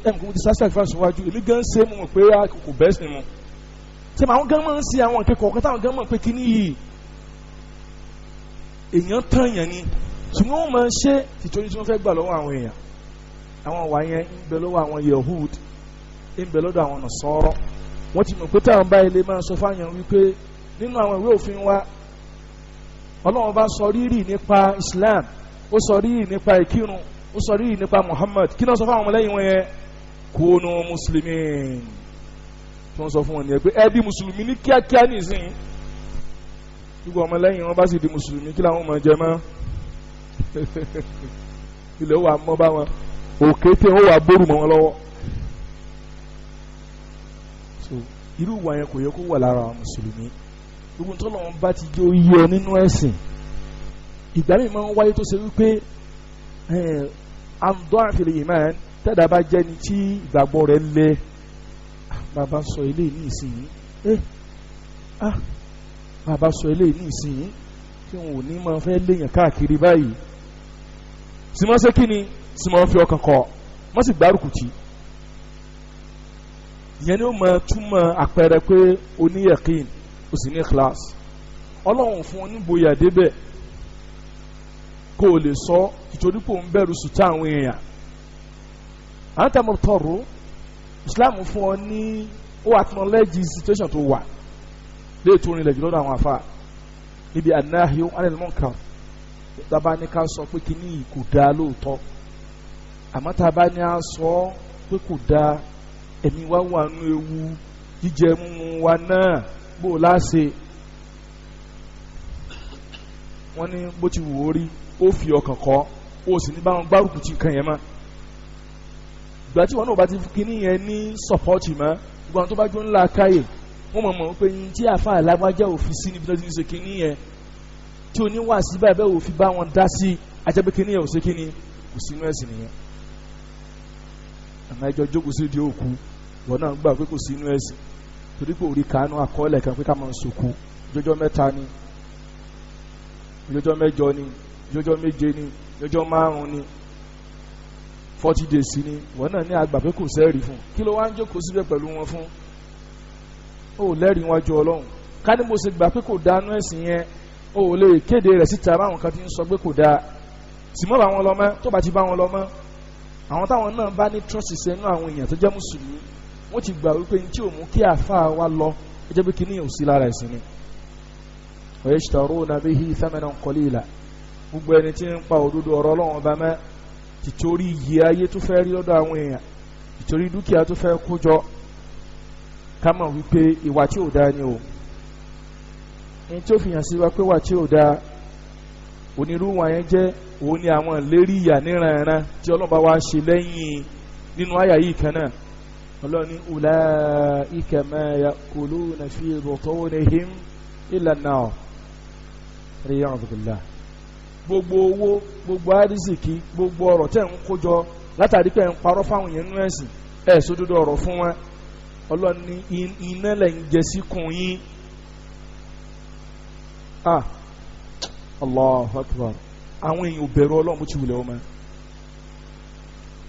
ẹnìkan ti sásà ìfà síwájú, èmi gan ṣe mo mọ̀ pé kò bẹ́ẹ̀ sì mu. Ṣé àwọn gan máa ń ṣe àwọn akẹ́kọ̀ọ́ kan táwọn gan mọ̀ pé kíní yìí èèyàn tán yẹn ni, ṣùgbọ́n wọ́n máa ń ṣe tìtorí tí wọ́n fẹ́ gbà lọ́wọ́ àwọn èèyàn. Àwọn wà yẹn ń bẹ lọ́wọ́ àwọn Yehud, ń bẹ lọ́dọ̀ àwọn Nasara. Wọ́n ti mọ̀ pé táwọn báyìí lè máa sọ fáyàn wípé nínú àwọn ìwé òfin wa, Ọlọ́run bá sọ rírì nípa Islam, ó sọ rírì nípa ìkírun, ó sọ rírì nípa Muhammad. Kí náà sọ fáwọn ọmọlẹ́yìn wọn yẹn? Kúnú mùsùlùmí. Tí wọ́n sọ fún wọn nìyẹn pé ẹ di mùsùlùmí ní kíákíá nìsín. Gbogbo ọmọlẹ́yìn wọn bá sì di mùsùlùmí, kí làwọn máa jẹ mọ́? Ilẹ̀ wà mọ́ bá wọn, òkè tí wọ́n wà bóru mọ́ wọn lọ́wọ́. So irú ìwà yẹn kò yẹ kó wà lára àwọn mùsùlùmí. Gbogbo ntọ́lọ́wọ́n bá ti jẹ́ oyè ọ nínú ẹ̀sìn, ìgbà míì máa ń wáyé tó ṣe wípé àǹdọ́ àfihàn ìmán tẹ́lẹ̀ bá jẹ́ ni tí ìgbàgbọ́ rẹ̀ lé. Bàbá sọ eléyìí ní ìsinyìí, bàbá sọ eléyìí ní ìsinyìí tí wọn ò ní máa fẹ́ léèyàn káàkiri báyìí. Simọ́ ṣe kí ni? Simọ́ fi ọkàn kọ, wọ́n sì gbárùkù tì. Ìyẹn ni ó máa túmọ̀ àpẹẹrẹ pé oníyẹ̀kín, ó sì ní ikhlas. Ọlọ́run fún onígboyà débẹ̀ kó o lè sọ ìtorí pé òun bẹ̀rù sùtá àwọn èèyàn. Àwọn tàbí tọrọ Islam fún ọ ní ó acknowledge situation tó wà léètò orin lẹ́jọ́ lọ́dọ̀ àwọn afa níbi an-nahyu 'anil munkar. Tábà ní ká sọ pé kíní kò dáa lóòótọ́, àmọ́ tábà ní á sọ pé kò dáa, ẹ̀mí wa wà nú ewu, jíjẹ mímu wa náà bó o láṣẹ. Wọ́n ní bó ti wù ó rí, ó fi ọkàn kọ́, ó sì ní báwọn gbárùkù ti nǹkan yẹn mọ́. Ìgbà tí wọn náà bá ti kíní yẹn ní sọpọ́ọ̀tì mọ́, gbogbo àwọn tó bá jó ńlá káyè wọ́n mọ̀ mọ̀ pé yín tí àfa àlágbájá òfin sí níbi tó ti ń ṣe kíní yẹn, tí oníwàásí báyìí bẹ́ẹ̀ òfin bá wọn dá sí, ajẹ́pẹ́ kíní yẹn ò ṣe kíní, kò sínú ẹ̀sìn nìyẹn. Àmọ́ ẹjọ́ jókòó sí ìdí òkú, wọn náà gbà pé kò sínú ẹ̀sìn, torí pé orí kàánú àkọọ́lẹ̀ kan pé ká máa sòkú jọjọ́ mẹ́ta ni, jọjọ́ mẹ́jọ ni, jọjọ́ méje ni, jọjọ́ márùn ni, 40 days ni. Wọn náà ní àgbà pé kò sẹ́ẹ̀rì fún. Kí ló wá ń jókòó síbẹ̀ pẹ̀lú wọn fún? Ó lẹ́rìí wájú Ọlọ́run. Ká ní mo ṣe gbà pé kò dánú ẹ̀sìn yẹn, ó lè kéde rẹ̀ síta báwọn kan ti ń sọ pé kò dáa. Sì mọ́ bá wọn lọ mọ́, tó bá ti bá wọn lọ mọ́, àwọn táwọn náà bá ní trust sẹ́nu àwọn èèyàn tó jẹ́ mùsùlùmí, wọ́n ti gbà wípé ní tí ò mú kí àáfàá wa lọ, ẹ jẹ́ pé kí ní ò sí lára ẹ̀sìn ni. Wa yashtaruna bihi thamanan qalila. Gbogbo ẹni tí ń pa òdodo ọ̀rọ̀ Ọlọ́run ọba mọ́ tìtorí iye ayé tó fẹ́ rí lọ́dọ̀ àwọn èèyàn, tìtorí dúkìá tó fẹ́ kó jọ, ká mọ̀ wípé ìwà tí ò dáa ni o. Ní tí ó fi hàn sí wa pé wà tí ò dáa onírúurú wọn yẹn jẹ́, òun ni àwọn ìlérí ìyà níranran tí Ọlọ́run bá wá ṣe lẹ́yìn nínú àyà yìí kan náà. Ọlọ́run ní ulaika ma ya'kuluna fi butunihim illa an-nar. Riyadu billah. Gbogbo owó, gbogbo àrísìkí, gbogbo ọ̀rọ̀ tẹ̀ ń kójọ látàrí pé ń parọ́ fáwọn èèyàn nínú ẹ̀sìn, ẹ̀ sódodo ọ̀rọ̀ fún wọn. Ọlọ́run ní iná lẹ̀ ń jẹ síkùn yín. Ah, Allahu Akbar. Àwọn èèyàn ò bẹ̀rù Ọlọ́run bó ti wulẹ̀ ọmọ.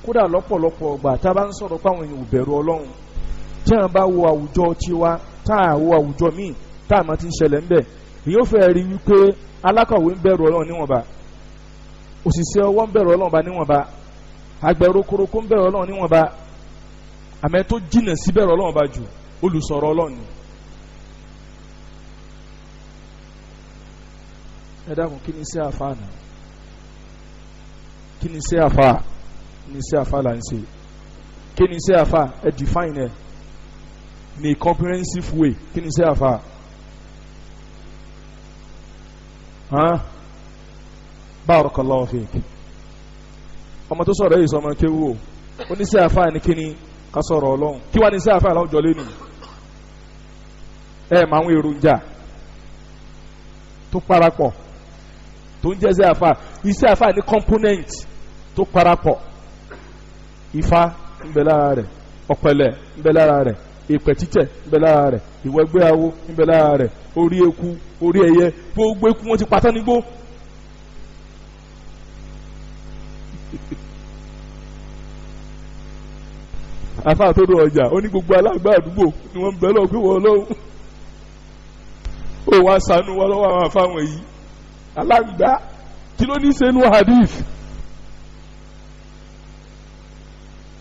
Kódà lọ́pọ̀lọpọ̀ ọgbà tá a bá ń sọ̀rọ̀ pé àwọn èèyàn ò bẹ̀rù Ọlọ́run, tí àwọn bá wo àwùjọ tiwa, tá a wo àwùjọ míì tá a máa ti ń ṣẹlẹ̀ ńbẹ̀, èyí ó fẹ́ rí wípé alákọ̀wé ń bẹ̀rù Ọlọ́run níwọ̀nba, òṣìṣẹ́ ọwọ́ ń bẹ̀rù Ọlọ́run bá níwọ̀nba, àgbẹ̀rò koroko ń bẹ̀rù Ọlọ́run níwọ̀nba, àmẹ́ tó jìnà sí bẹ̀rù Ọlọ́run bá jù olùsọ̀rọ̀ Ọlọ́run ni. Ẹ dákun, kí ni iṣẹ́ àfa náà? Kí ni iṣẹ́ àfa? Kí ni iṣẹ́ àfa là ń ṣe? Kí ni iṣẹ́ àfa? Ẹ define ẹ ní comprehensive way. Kí ni iṣẹ́ àfa? Hàn? Barakallahu fik. Ọmọ tó sọ̀rọ̀ yìí sọmọ kéwú o. Ó ní iṣẹ́ àfa ní kíni? Ká sọ̀rọ̀ Ọlọ́run. Kí wàá ní iṣẹ́ àfa láwùjọ lẹ́nu? Ẹ mọ àwọn èròjà tó parapọ̀ tó ń jẹ́ iṣẹ́ àfa. Iṣẹ́ àfa ní component tó parapọ̀. Ifá ń bẹ lára rẹ̀, ọ̀pẹ̀lẹ̀ ń bẹ lára rẹ̀, ìpẹ̀ títẹ̀ ń bẹ lára rẹ̀, ìwẹ̀gbẹ́ awo ń bẹ lára rẹ̀, orí eku, orí ẹyẹ, gbogbo eku wọn ti patán nígbó. Àfa tó dùn ọjà ó ní gbogbo alágbá àdúgbò ni wọ́n ń bẹ lọ́wọ́ pé wọ́n lọ́wọ́ ó wá ṣàánú wa lọ́wọ́ àwọn afáwọn yìí. Alágbá kí ló ní sẹ́nu hadith?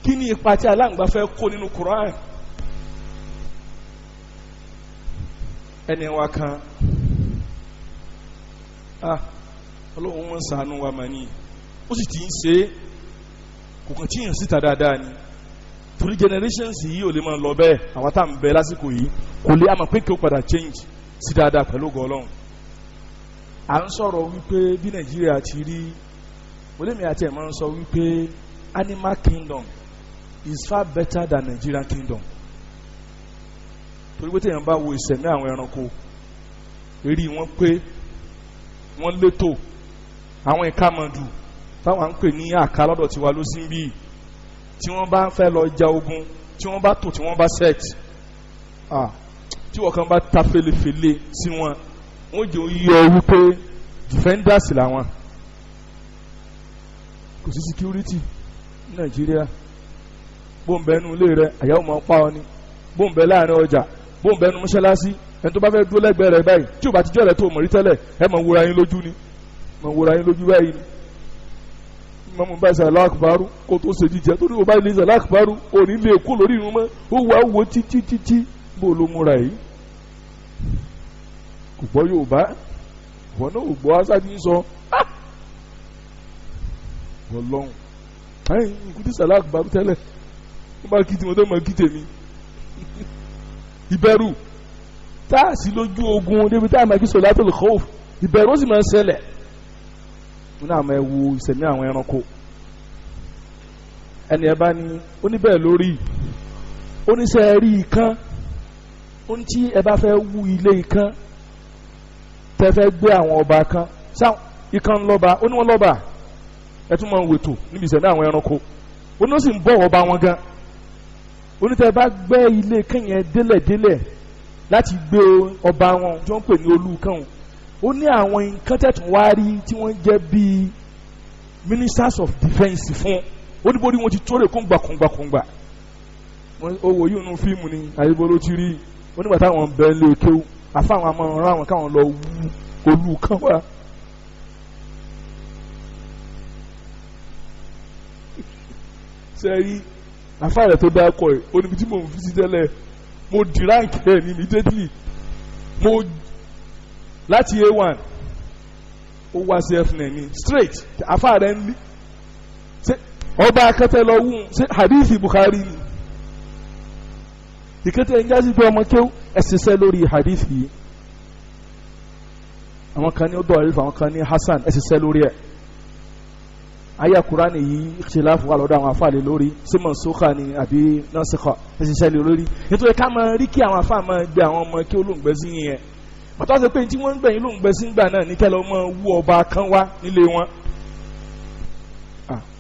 Kí ni ipa tí aláǹgbá fẹ́ kó nínú Quran? Ẹni wa kan, Ọlọ́run wọn ṣàánú wa mà ní, ó sì ti ń ṣe é, kò kàn tí yàn síta dáadáa ni, torí generations yìí ò lè máa lọ bẹ́ẹ̀. Àwọn tá à ń bẹ lásìkò yìí kò lè àmọ́ pé kí ó padà change sí dáadáa pẹ̀lú ògo Ọlọ́run. À ń sọ̀rọ̀ wípé bí Nàìjíríà ti rí, olèmi àti ẹ̀ máa ń sọ wípé animal kingdom is far better than Nigerian kingdom. Torí pé téèyàn bá wo ìṣẹ̀mí àwọn ẹranko, eré wọn pé wọ́n létò. Àwọn ìkàmọ̀dù táwọn à ń pè ní àká lọ́dọ̀ tiwa ló sí bí, tí wọ́n bá fẹ́ lọ ja ogun, tí wọ́n bá tò, tí wọ́n bá set, tí wọ́n kàn bá ta felefele sí wọn, wọ́n jẹ́ oyè wípé defenders làwọn. Kò sí security ní Nàìjíríà. Bóńbẹ́ nu ilé rẹ, àyàwó máa ń pa ọ ni. Bóńbẹ́ láàrin ọjà, bóńbẹ́ nu mọ́ṣáláṣí, ẹni tó bá fẹ́ dúró lẹ́gbẹ̀ẹ́ rẹ báyìí, tí ò bá ti jọ́ rẹ tó mọ̀ rí tẹ́lẹ̀, ẹ máa wúra yín lójú ni, máa wúra yín lójú báyìí ni. Mọ́mú bá ṣe aláàkùbárú kó tó ṣe jíjẹ, torí o bá lè ṣe aláàkùbárú ò ní lè kó lórí irun mọ́. Ó wà wò títí títí bó ló múra yìí, kò gbọ́ Yorùbá, ìwọ náà ò gbọ́ aṣáájú ń sọ Ọlọ́run ẹ̀yìn ikú tí ṣe aláàkùbárú tẹ́lẹ̀, wọ́n bá kí tiwọn tó mọ̀ kí tèmi. Ìbẹ̀rù tá a sì lójú ogun débi tá a máa kí solatul khawf, ìbẹ̀rù ó sì máa ń ṣẹlẹ̀ nínú àwọn ẹwu ìsẹ̀mí àwọn ẹranko. Ẹni ẹ bá ní oníbẹ̀ lórí oníṣẹ́ rí ikán, ó ní tí ẹ bá fẹ́ wú ilé ikán, tẹ́ fẹ́ gbé àwọn ọba kan sáwọn ikán lọ́ba, ó ní wọ́n lọ́ba, ẹ tún máa ń wètò níbi ìsẹ̀mí àwọn ẹranko, ó ní ó sì ń bọ̀ ọba wọn gan. Ó ní tẹ́ bá gbẹ́ ilé ikán yẹn délẹ̀délẹ̀ láti gbé ọba wọn tí wọ́n ń pè ní olú kan, ó ní àwọn nǹkan tẹ̀tún wá rí tí wọ́n jẹ́ bíi ministers of defence fún, ó ní bórí wọn ti tó rè kóńgbà kóńgbà kóńgbà. Ó wò yìí nínú fíìmù ni àyíbó ló ti rí. Ó nígbà táwọn bẹ́ẹ̀ lé kéwú, àfáwọn amọ̀ràn àwọn káwọn lọ wú olú kan wá. Sẹ́rí àfáà rẹ̀ tó dákọ̀ ẹ̀, ó níbi tí mò ń fi sí tẹ́lẹ̀, mo dìránkì ẹ̀ ní immediately, mo láti A1 ó wá sí F9 ní straight. Àfáà rẹ̀ ń lé ṣé ọba akẹ́tẹ́ lọ wú ṣé hadithi Bukhari ni ìkẹ́tẹ́ ń jásí pé ọmọ kéwú ẹ̀ ṣiṣẹ́ lórí hadithi yìí. Àwọn kan ní ó dọ̀ọ́rí, àwọn kan ní Hasan, ẹ̀ ṣiṣẹ́ lórí ẹ̀. Aya Kurani yìí ìṣẹ̀láfù wà lọ́dọ̀ àwọn afáàlẹ̀ lórí sí mọ̀nsókà ni àbí nọ́ọ̀sìkà, ẹ̀ ṣiṣẹ́ lé lórí. Nítorí ká máa rí kí àwọn afáà máa gbé àwọn ọmọ kí olóńgbẹ sí yẹn bàtà ṣe pé tí wọ́n ń gbẹ̀yìn olóńgbẹ sí gbà náà ní kẹ́lẹ́ ọmọ wú ọba kan wá nílé wọn.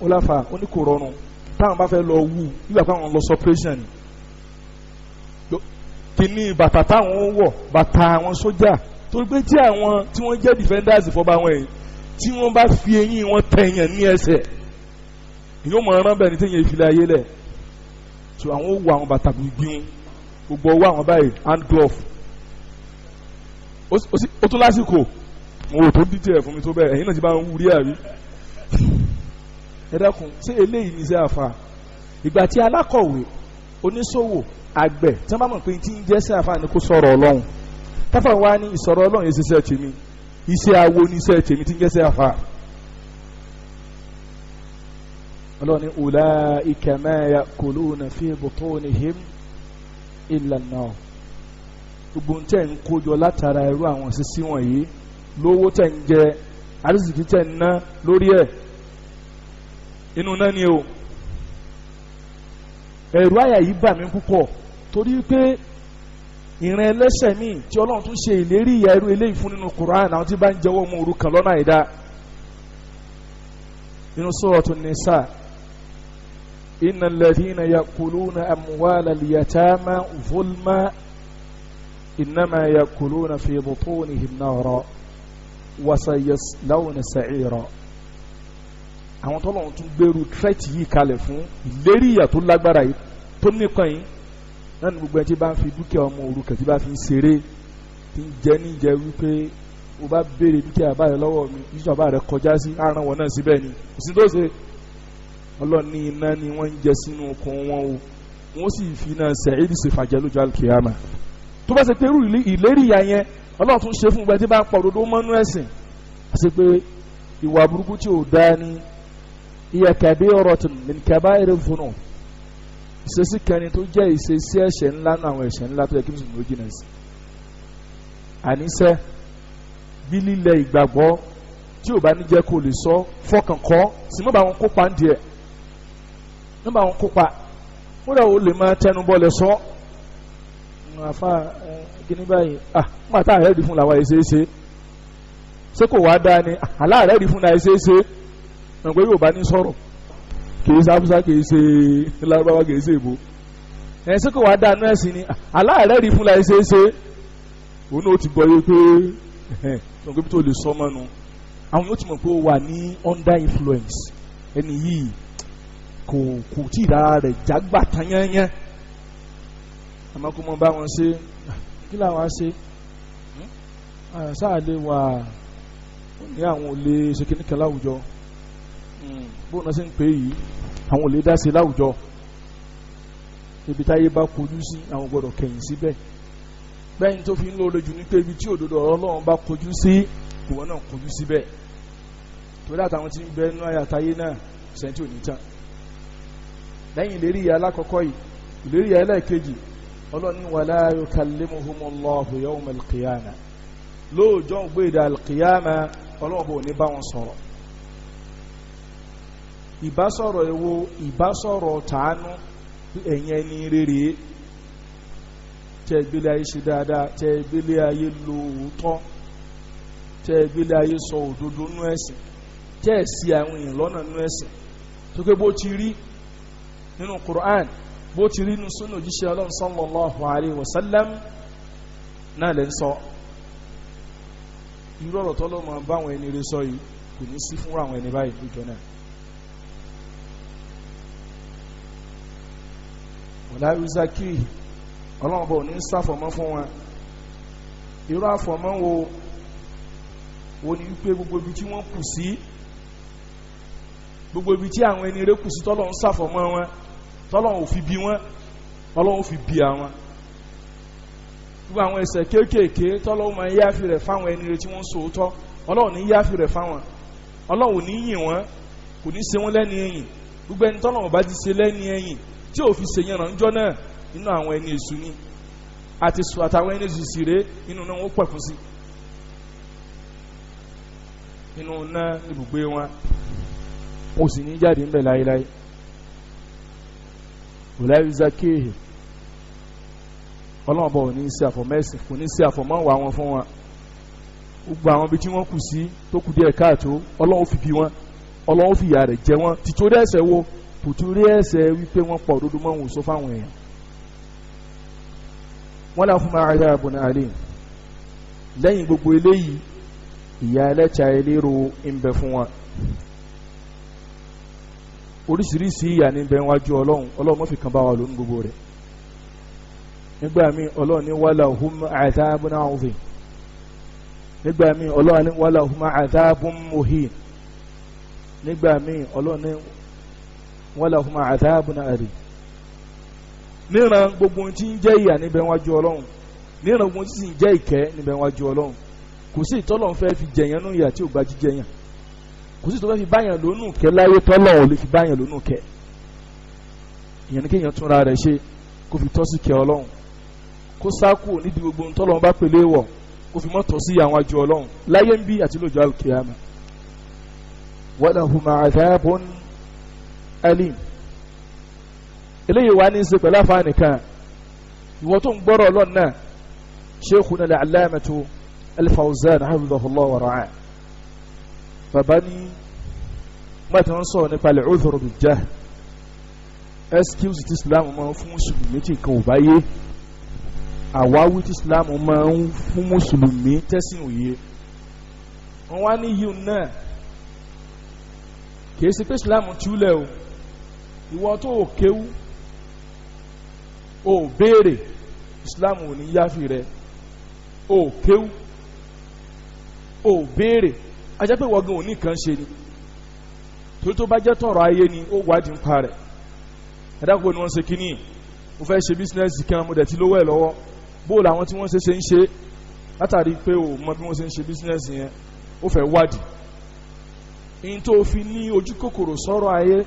Ó láfa ó ní kò rọrùn táwọn bá fẹ́ lọ wú nígbà táwọn lọ sọpírẹ́ṣàn ni kíní bàtà táwọn wọ̀, bàtà àwọn sójà, torí pé tí àwọn tí wọ́n jẹ́ defenders fọba wọn yìí, tí wọ́n bá fi eyín wọn tẹ̀yàn ní ẹsẹ̀, Èyí ó mọ ọ̀rán bẹ́ẹ̀ ni téèyàn ìfilẹ̀ ayé lẹ̀. So àwọn ó wọ àwọn bàtà gbìngbìn, gbogbo ọwọ́ àwọn báyìí hand glove. Ó tún lásìkò mo wò tó díje ẹ̀ fún mi tó bẹ́ẹ̀, ẹ̀yin náà ti bá ń wúrí àbí. Ẹ dákun, ṣé eléyìí ní sẹ́ àfa? Ìgbà tí alákọ̀wé, oníṣòwò, àgbẹ̀ tí wọ́n bá mọ̀ pé tí ń jẹ́ sẹ́ àfa ni kó sọ̀rọ̀ Ọlọ́run. Táfà wá ní ìsọ̀rọ̀ Ọlọ́run yẹn ṣiṣẹ́ tèmi, iṣẹ́ awo ní iṣẹ́ tèmi tí ń jẹ́ sẹ́ àfa. Ọlọ́run ní ulaika ma ya'kuluna fi butunihim illa an-nar. Gbogbo ń tẹ̀ ń kójọ látara irú àwọn sísí wọ̀nyí, lówó tẹ̀ ń jẹ, àrísìkí tẹ̀ ń ná lórí ẹ̀, inú náà ni o. Ẹ̀rù àyà yìí bà mí púpọ̀ torí pé ìran ẹlẹ́ṣẹ̀ míì tí Ọlọ́run tún ṣe ìlérí ìyà irú eléyìí fún nínú Qur'an, àwọn tí bá ń jẹ́wọ́ ọmọ òrukàn lọ́nà àìdá. Nínú Suratu Nisa, innal ladhina ya'kuluna amwala al-yatama zulma innama ya'kuluna fi butunihim nara wa sayaslawna sa'ira. Àwọn tọ́lọ́run tún gbèrú tírẹ́tì yìí kalẹ̀ fún ìlérí ìyà tó lágbára yìí tó níkan yìí náà ní gbogbo ẹni tí bá ń fi dúkìá ọmọ òrukàn tí bá fi ń ṣeré, tí ń jẹ níjẹ wípé o bá béèrè dúkìá báyìí lọ́wọ́ mi, ìjọba rẹ kọjá sí àrùn wọn náà síbẹ̀ ni kò sí tó ṣe. Ọlọ́run ní iná ni wọ́n ń jẹ sínú okùn wọn o, wọ́n sì fi iná sẹ̀ẹ́dì ṣe fàjẹ́ lójú alkiyama. Tó bá ṣe pé irú ìlérí ìyà yẹn Ọlọ́run tún ṣe fún gbogbo ẹni tí bá ń pa òdodo mọ́nú ẹ̀sìn, àti pé ìwà burúkú tí ò dáa ní hiya kabiratun min kaba'iri dhunub, ìṣesí kẹrin tó jẹ́ ìṣesí ẹ̀ṣẹ̀ ńlá náà, àwọn ẹ̀ṣẹ̀ ńlá tó yẹ kí mùsùlùmí ó jìnà sí. Àníṣe bí lílẹ̀ ìgbàgbọ́ tí ò bá ní jẹ́ kó lè sọ fọkàn kọ́ sì mọ́ bá wọn kópa ń diẹ, mọ́ bá wọn kópa, kódà ó lè máa tẹnu bọ́lẹ̀ sọ. Àfa kíní báyìí, ah nígbà tá àrẹ́ rí fún làwọn ẹ̀ṣẹ̀ ṣe, ṣé kò wá dáa ni aláàrẹ́ rí fún làwọn ẹ̀ṣẹ̀ ṣe, ọ̀gbẹ́ yóò bá ní sọ̀rọ̀, kìí ṣe Haúsá, kìí ṣe Lárúbáwá, kìí ṣe Ìbò, ẹ̀ ṣé kò wá dáa náà sí ni aláàrẹ́ rí fún làwọn ẹ̀ṣẹ̀ ṣe, òun náà ti gbọ́ yé pé ọ̀gbẹ́ tó lè sọ mọ́nu, àwọn yóò ti mọ̀ pé ó wà ní under influence, ẹni yìí kò tí ì rárá rẹ̀ jágbà tán yányán. Àmọ́ kó mọ bá wọn ṣe, kí làwọn á ṣe sáà lè wà ní àwọn ò lè ṣe kíní kan láwùjọ, bó náà ṣe ń pè yìí, àwọn ò lè dá sí láwùjọ, ibi táyé bá kojú sí àwọn gbọ́dọ̀ kẹ̀yìn síbẹ̀. Bẹ́ẹ̀ ni tó fi ń lóore jù ní pé ibi tí òdodo ọ̀rọ̀ Ọlọ́run bá kojú sí, ìwọ náà kojú síbẹ̀, torí àtàwọn tí ń bẹ nínú àyàtáyé náà sẹ́ńtì ò ní tán. Lẹ́yìn ìlérí ìyà alákọ̀ọ́kọ́ yìí, ìlérí ìyà ẹlẹ́ẹ̀kejì, Ọlọ́run ní wala yukallimuhumullahu yawmal qiyamah, lóòjọ́ gbéra al-qiyamah Ọlọ́run bò ní bá wọn sọ̀rọ̀. Ìbásọ̀rọ̀ èwo? Ìbásọ̀rọ̀ tàánú, ẹ̀yin ẹni rere tẹ́ gbélé ayé ṣe dáadáa, tẹ́ gbélé ayé lo òótọ́, tẹ́ gbélé ayé sọ òdodo nú ẹ̀sìn, tẹ́ ẹ̀ sí àwọn èèyàn lọ́nà nú ẹ̀sìn, tó pé bó ti rí nínú Qur'an, bó ti rí nínú súnà òjíṣẹ́ Ọlọ́run sallallahu alayhi wa sallam náà lẹ́ ń sọ. Irú ọ̀rọ̀ tọ́lọ́ máa bá àwọn ẹni rere sọ yìí kò ní sí fúnra àwọn ẹni báyìí lójọ náà. Wala yuzakihi, Ọlọ́run bò ní sàfọ̀mọ́ fún wọn. Irú àfọ̀mọ́ wo wo ni wípé gbogbo ibi tí wọ́n kù sí, gbogbo ibi tí àwọn ẹni rere kù sí, tọ́lọ́run sàfọ̀mọ́ wọn, tọ́lọ́run ò fi bí wọn, Ọlọ́run fi bí àwọn. Gbogbo àwọn ẹ̀ṣẹ̀ kéékèèké tọ́lọ́run máa ń yáfi rẹ̀ fáwọn ẹni rere tí wọ́n ń sòótọ́, Ọlọ́run ní yáfi rẹ̀ fáwọn, Ọlọ́run ní yìn wọ́n, kò ní ṣe wọ́n lẹ́ni ẹ̀yìn. Gbogbo ẹni tọ́lọ́run bá ti ṣe lẹ́ni ẹ̀yìn tí ò fi ṣèyàn ránjọ́ náà, inú àwọn ẹni èṣù ni, àti sùn àtàwọn ẹni èṣù sì rèé, inú náà wọ́n pẹ̀kun sí, inú náà ibùgbé wọn, wọn ò sì ní jáde ńbẹ̀ láéláé. Wala yuzakihi, Ọlọ́run bọ̀ ní sí àfọ̀mẹ́sìn, kò ní sí àfọ̀mọ́wà wọn fún wọn. Gbogbo àwọn ibi tí wọ́n kù sí tó kù díẹ̀ káàtó, Ọlọ́run fi bí wọn, Ọlọ́run fi ìyà rẹ̀ jẹ wọn tìtorí ẹ̀ṣẹ̀ wo? Tìtorí ẹ̀ṣẹ̀ wípé wọ́n pọ̀ òdodo mọ́ wọn ò sọ fáwọn èèyàn. Wọ́n lahum adhabun alim, lẹ́yìn gbogbo eléyìí ìyà ẹlẹ́ta eléro ń bẹ fún wọn. Oríṣiríṣi ìyà ní bẹ wájú Ọlọ́run. Ọlọ́run má fi kan bá wa lónìí gbogbo rẹ̀. Nígbà míì Ọlọ́run ní walahum adhabun azim. Nígbà míì Ọlọ́run ní walahum adhabun muhin. Nígbà míì Ọlọ́run ní walahum adhabun alim. Níran gbogbo tí ń jẹ́ ìyà níbẹ̀ wájú Ọlọ́run, níran gbogbo tí sì ń jẹ́ ìkẹ́ níbẹ̀ wájú Ọlọ́run. Kò sí ìtọ́lọ́run fẹ́ fi jẹ̀yàn nù ìyà tí ò gba jíjẹyàn. Kò sí ìtọ́lọ́run fi báyàn lónù kẹ́ láyé tọ́lọ́run ò lè fi báyàn lónù kẹ́. Ìyẹn ní kéèyàn túnra rẹ̀ ṣe kó fi tọ́ sí kẹ́ Ọlọ́run, kó sákò nídìí gbogbo ntọ́lọ́run bá pèlè wọ̀, kó fi mọ́tò sí àwọn àjọ Ọlọ́run láyé ń bí àti lójú al-qiyama. Walahum adhabun alim. Eléyìí wà ní í ṣe pẹ̀lú àfáà nìkan. Ìwọ tó ń gbọ́rọ̀ Ọlọ́run náà, Sheikhuna al-Allamatu al-Fawzan hafidhahullah wa ra'ah, bàbá ní mọ́tò ń sọ̀rọ̀ nípa al-udhr bil-jahl, excuse tí Islam máa ń fún mùsùlùmí tí nǹkan ò bá yé, àwáwí tí Islam máa ń fún mùsùlùmí tẹ́sìn òye. Wọ́n wá ní yìí náà kìí ṣe pé Islam túlẹ̀ o. Ìwọ tó o kéwú o béèrè, Islam ò ní yáfi rẹ. O kéwú o béèrè, ajá pé wọ́n gan òní kan ṣe ni. Torí tó bá jẹ́ tọ̀rọ̀ ayé ni ó wádìí ń pa rẹ̀. Ẹ̀dá kò ní wọ́n ṣe kínní, mo fẹ́ ṣe bísínẹ́sì kan, mo dẹ̀ ti lówó ẹ̀ lọ́wọ́, bó làwọn tí wọ́n ṣe ṣe ń ṣe. Látàrí pé o mọ bí wọ́n ṣe ń ṣe bísínẹ́sì yẹn, ó fẹ́ wádìí. In tó fi ní ojú kòkòrò sọ̀rọ̀ ayé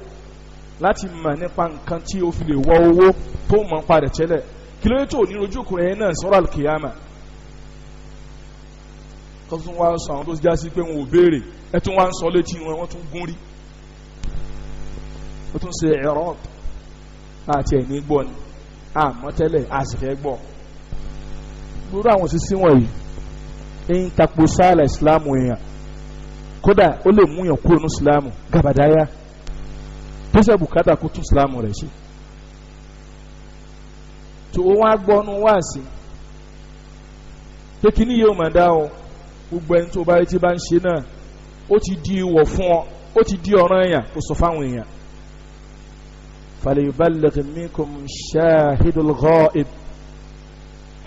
láti mọ̀ nípa nǹkan tí o fi lè wọ owó tó mọ̀ nípa rẹ̀ tẹ́lẹ̀, kí ló dé tó ní ojú kòkòrò yẹn náà sọ̀rọ̀ alkiyama? Kó tún wá sọ àwọn tó já sí pé wọn ò béèrè, ẹ tún wá ń sọ létí wọn, wọ́n tún gún rí, ó tún ṣe ẹ̀rọ àti ẹ̀ ní gbọ́ ni àmọ́ tẹ́lẹ̀ a sì fẹ́ gbọ́. Gbogbo àwọn òṣìṣẹ́ wọ̀nyí ń tapo sáàlà ìsìlámù èèyàn, kódà ó lè mú yàn kúrò ní ìsìlámù gàbàdáyà tó ṣe bùkátà kó tún ìsìlámù rẹ̀ ṣe. Tó o wá gbọ́ nu wá sí pé kíní yóò máa dá o, gbogbo ẹni tó bá rí tí bá ń ṣe náà, ó ti di ìwọ̀ fún ọ, ó ti di ọ̀ràn èèyàn kó sọ fáwọn èèyàn. فليبلغ منكم شاهد الغائب.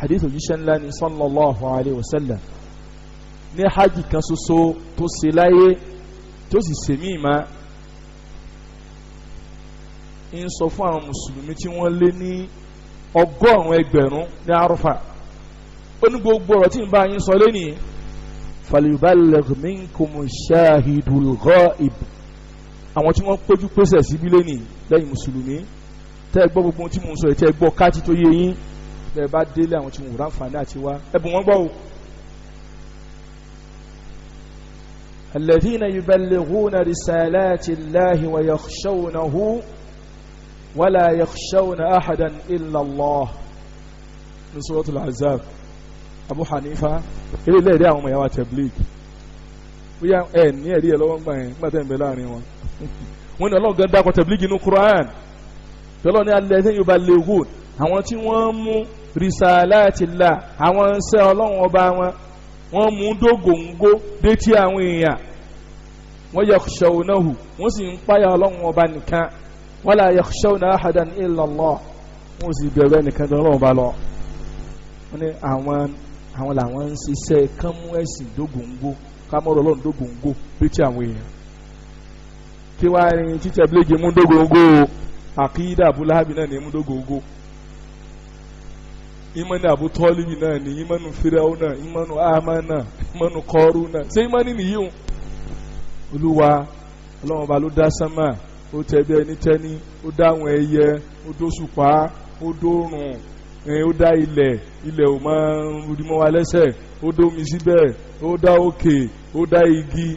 Hadith òjíṣẹ́ ńlá ni sallallahu alayhi wa sallam ní hajj kan ṣoṣo tó ṣe láyé tó sì ṣe míì má ń sọ fún àwọn mùsùlùmí tí wọ́n lé ní 100,000 ní Arfa. Ó ní gbogbo ọ̀rọ̀ tí ń bá yín sọ lẹ́nìí, فليبلغ منكم شاهد الغائب. Àwọn tí wọ́n péjú pésẹ̀ síbí lẹ́nìí lẹ́yìn mùsùlùmí, tẹ́ ẹ gbọ́ gbogbo tí mo ń sọ yìí, tẹ́ ẹ gbọ́ káàtì tó yé yín, tẹ́ ẹ bá délé àwọn tí wọ́n ráǹfààní àti wá ẹ̀bùn wọn gbọ́ o. Alladhina yuballighuna risalati Allahi wa yakhshawnahu wa la yakhshawna ahadan illa Allah. Ní Suratul Ahzab, Abu Hanifa ilé ilé ẹ̀rí àwọn ọmọ ìyàwó Tabligh, bóyá ẹ ní ẹ̀rí ẹ lọ́wọ́ ń gbà yẹn nígbà tẹ́ ń bẹ láàrin wọn. Wọ́n ní Ọlọ́run gan dákọ̀ Tabligh inú Qur'an, tọ́lọ́ ní alladhina yuballighun, àwọn tí wọ́n mú risalatillah, àwọn ṣẹ́ Ọlọ́run ọba wọn, wọ́n mú dógóńgó détí àwọn èèyàn, wọ́n yakhshawnahu, wọ́n sì ń páyà Ọlọ́run ọba nìkan, wala yakhshawna ahadan illa Allah, wọ́n sì bẹ̀rù ẹnìkan tó Ọlọ́run ọba lọ. Wọ́n ní àwọn làwọn ń ṣiṣẹ́ kán mú ẹ̀sìn dógóńgó, kámọ́rọ̀ Ọlọ́run dógóńgó létí àwọn èèyàn. Kí wàá ní títẹ̀ bíléèjì mú dógóńgó? Àkídà Abu Lahabi náà ní mú dógóńgó, ìmọ̀ni Abu Tọ́líbi náà ní, ìmọ̀nù Fíráúnà náà, ìmọ̀nù Ámánà náà, ìmọ̀nù Kọ́rù náà. Ṣé ìmọ̀nì nìyí o? Olúwa Ọlọ́run ọba ló dá sánmà, ó tẹ bí ẹni tẹ́ni, ó dá àwọn ẹyẹ, ó dóṣùpá, ó dórùn, ó dá ilẹ̀, ilẹ̀ ò máa ń rúdìmọ́ wa lẹ́sẹ̀, ó dómi síbẹ̀, ó dá òkè, ó dá igi.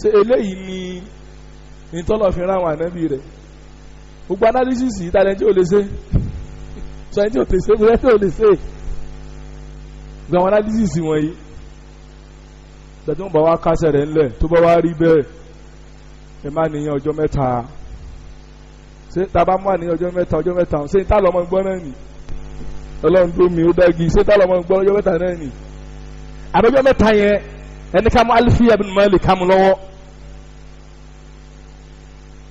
Ṣé eléyìí ni ìtọ́lọ̀ fi rán àwọn ànábì rẹ̀? Gbogbo analysis yìí tàlẹ́ tí ò lè ṣe, sọ ẹni tí ò lè ṣe, ẹni tí ò lè ṣe gbogbo àwọn analysis wọ̀nyí. Gbàtí wọ́n bá wá kásẹ̀ rẹ̀ ńlẹ̀ tó bá wá rí bẹ́ẹ̀, ẹ má níyàn ọjọ́ mẹ́ta. Ṣé tá a bá mú àníyàn ọjọ́ mẹ́ta, ọjọ́ mẹ́ta ṣé tá lọ́mọ gbọ́ náà nì? Ọlọ́run tó mi ó dági, ṣé tá lọ́mọ gbọ́ ọjọ́ mẹ́ta náà nì? Àbẹ́jọ́ mẹ́ta yẹn ẹni ká mú Alfiya bin Malik ká mú lọ́wọ́.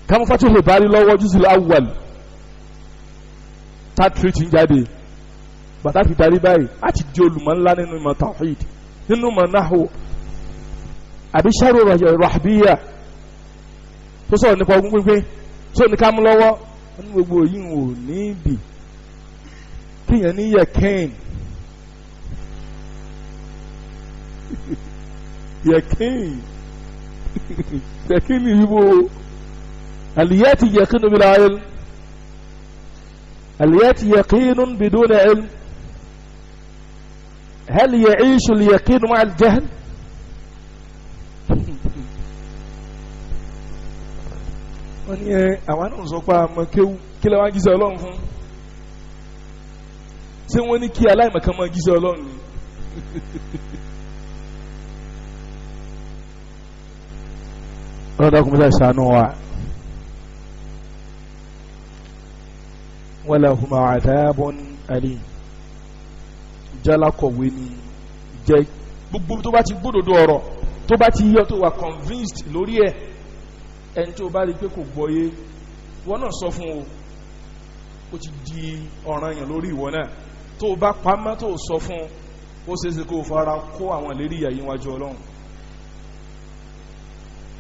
Kámú Fathul Bari lọ́wọ́ juzul awwal tá tírìtì ń jáde bàtà fi darí báyìí á ti di olùmọ̀ ńlá nínú ìmọ̀ tawhid, nínú ìmọ̀ nahwu, àbí sharhu rahbiyya tó sọ̀rọ̀ nípa ogún pínpín tó ní ká mú lọ́wọ́. Ní gbogbo yìí ò ní bì kíyàn ní yẹ̀kín yẹ̀kín yẹ̀kín ní ibo aliyati yẹ̀kín bila ilm, aliyati yẹ̀kín biduna ilm, hal ya'ishu al-yaqin ma'a al-jahl? Wọ́n ní àwọn náà sọ pé àmọ́ kéwú kí lè wá jíṣẹ́ Ọlọ́run fún? Ṣé wọ́n ní kí aláìmọ̀kan máa jíṣẹ́ Ọlọ́run ni? Ọlọ́dà kò mọ́tà ṣàánú wa. Walahum adhabun alim. Jálá kọ̀wé ni jẹ́ gbogbo tó bá ti gbódòdó ọ̀rọ̀ tó bá ti yọ tó wà convinced lórí ẹ̀, ẹni tó bá rí pé kò gbọ́yé wọn náà sọ fún o, ó ti di ọ̀ranyàn lórí ìwọ náà. Tó o bá pamọ́ tó o sọ fún o, ó ṣeé ṣe kó o fara kó àwọn ìlérí ìyà yìí wájú Ọlọ́run.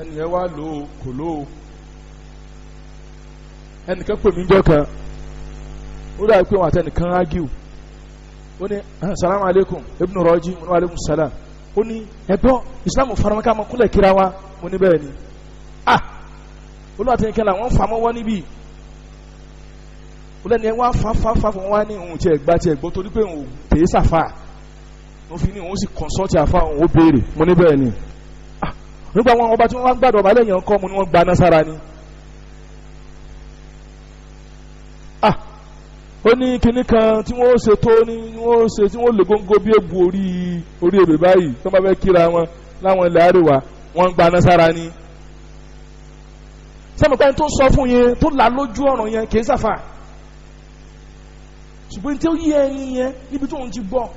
Ẹnìyẹn wá lò ó kò lò ó. Ẹnìkan pè mí jọ kan, ó dàbí pé wọn àti ẹnìkan ágìw. Ó ní salamu aleykum Ibn Raji. Mo ní wa aleykum salam. Ó ní ẹgbọ́n Islam faramaka máa kúnlẹ̀ kíra wa. Mo ní bẹ́ẹ̀ ni. Ah, olúwa ti ń kẹ́la wọ́n fa mọ́wọ́ níbí. Olóòtú yẹn wọ́n fa fa fa fún wa ní òun tiẹ̀ gba tiẹ̀ gbọ́ torí pé òun tèé sàfà. Wọ́n fi ní òun sì kọ̀nsọ́ọ̀tì àfa òun ó béèrè. Mo ní bẹ́ẹ̀ ni. Ah, nígbà wọn ọba tí wọ́n wá ń gbàdọ̀ ọba lẹ́yìn ọkọ mo ní wọ́n gba nására ni. Ah, ó ní kinní kan tí wọ́n ó ṣe tó ní wọ́n ó ṣe tí wọ́n lè góńgó bí ègbò orí ebè báyìí tó bá fẹ́ kíra wọn láwọn ilẹ̀ àríwá wọ́n gba nására ni. Sẹ́mi pé tó sọ fún yẹn tó là lójú ọ̀ràn yẹn kì í sàfà, ṣùgbọ́n tí ó yí ẹni yẹn níbi tó ń ti gbọ́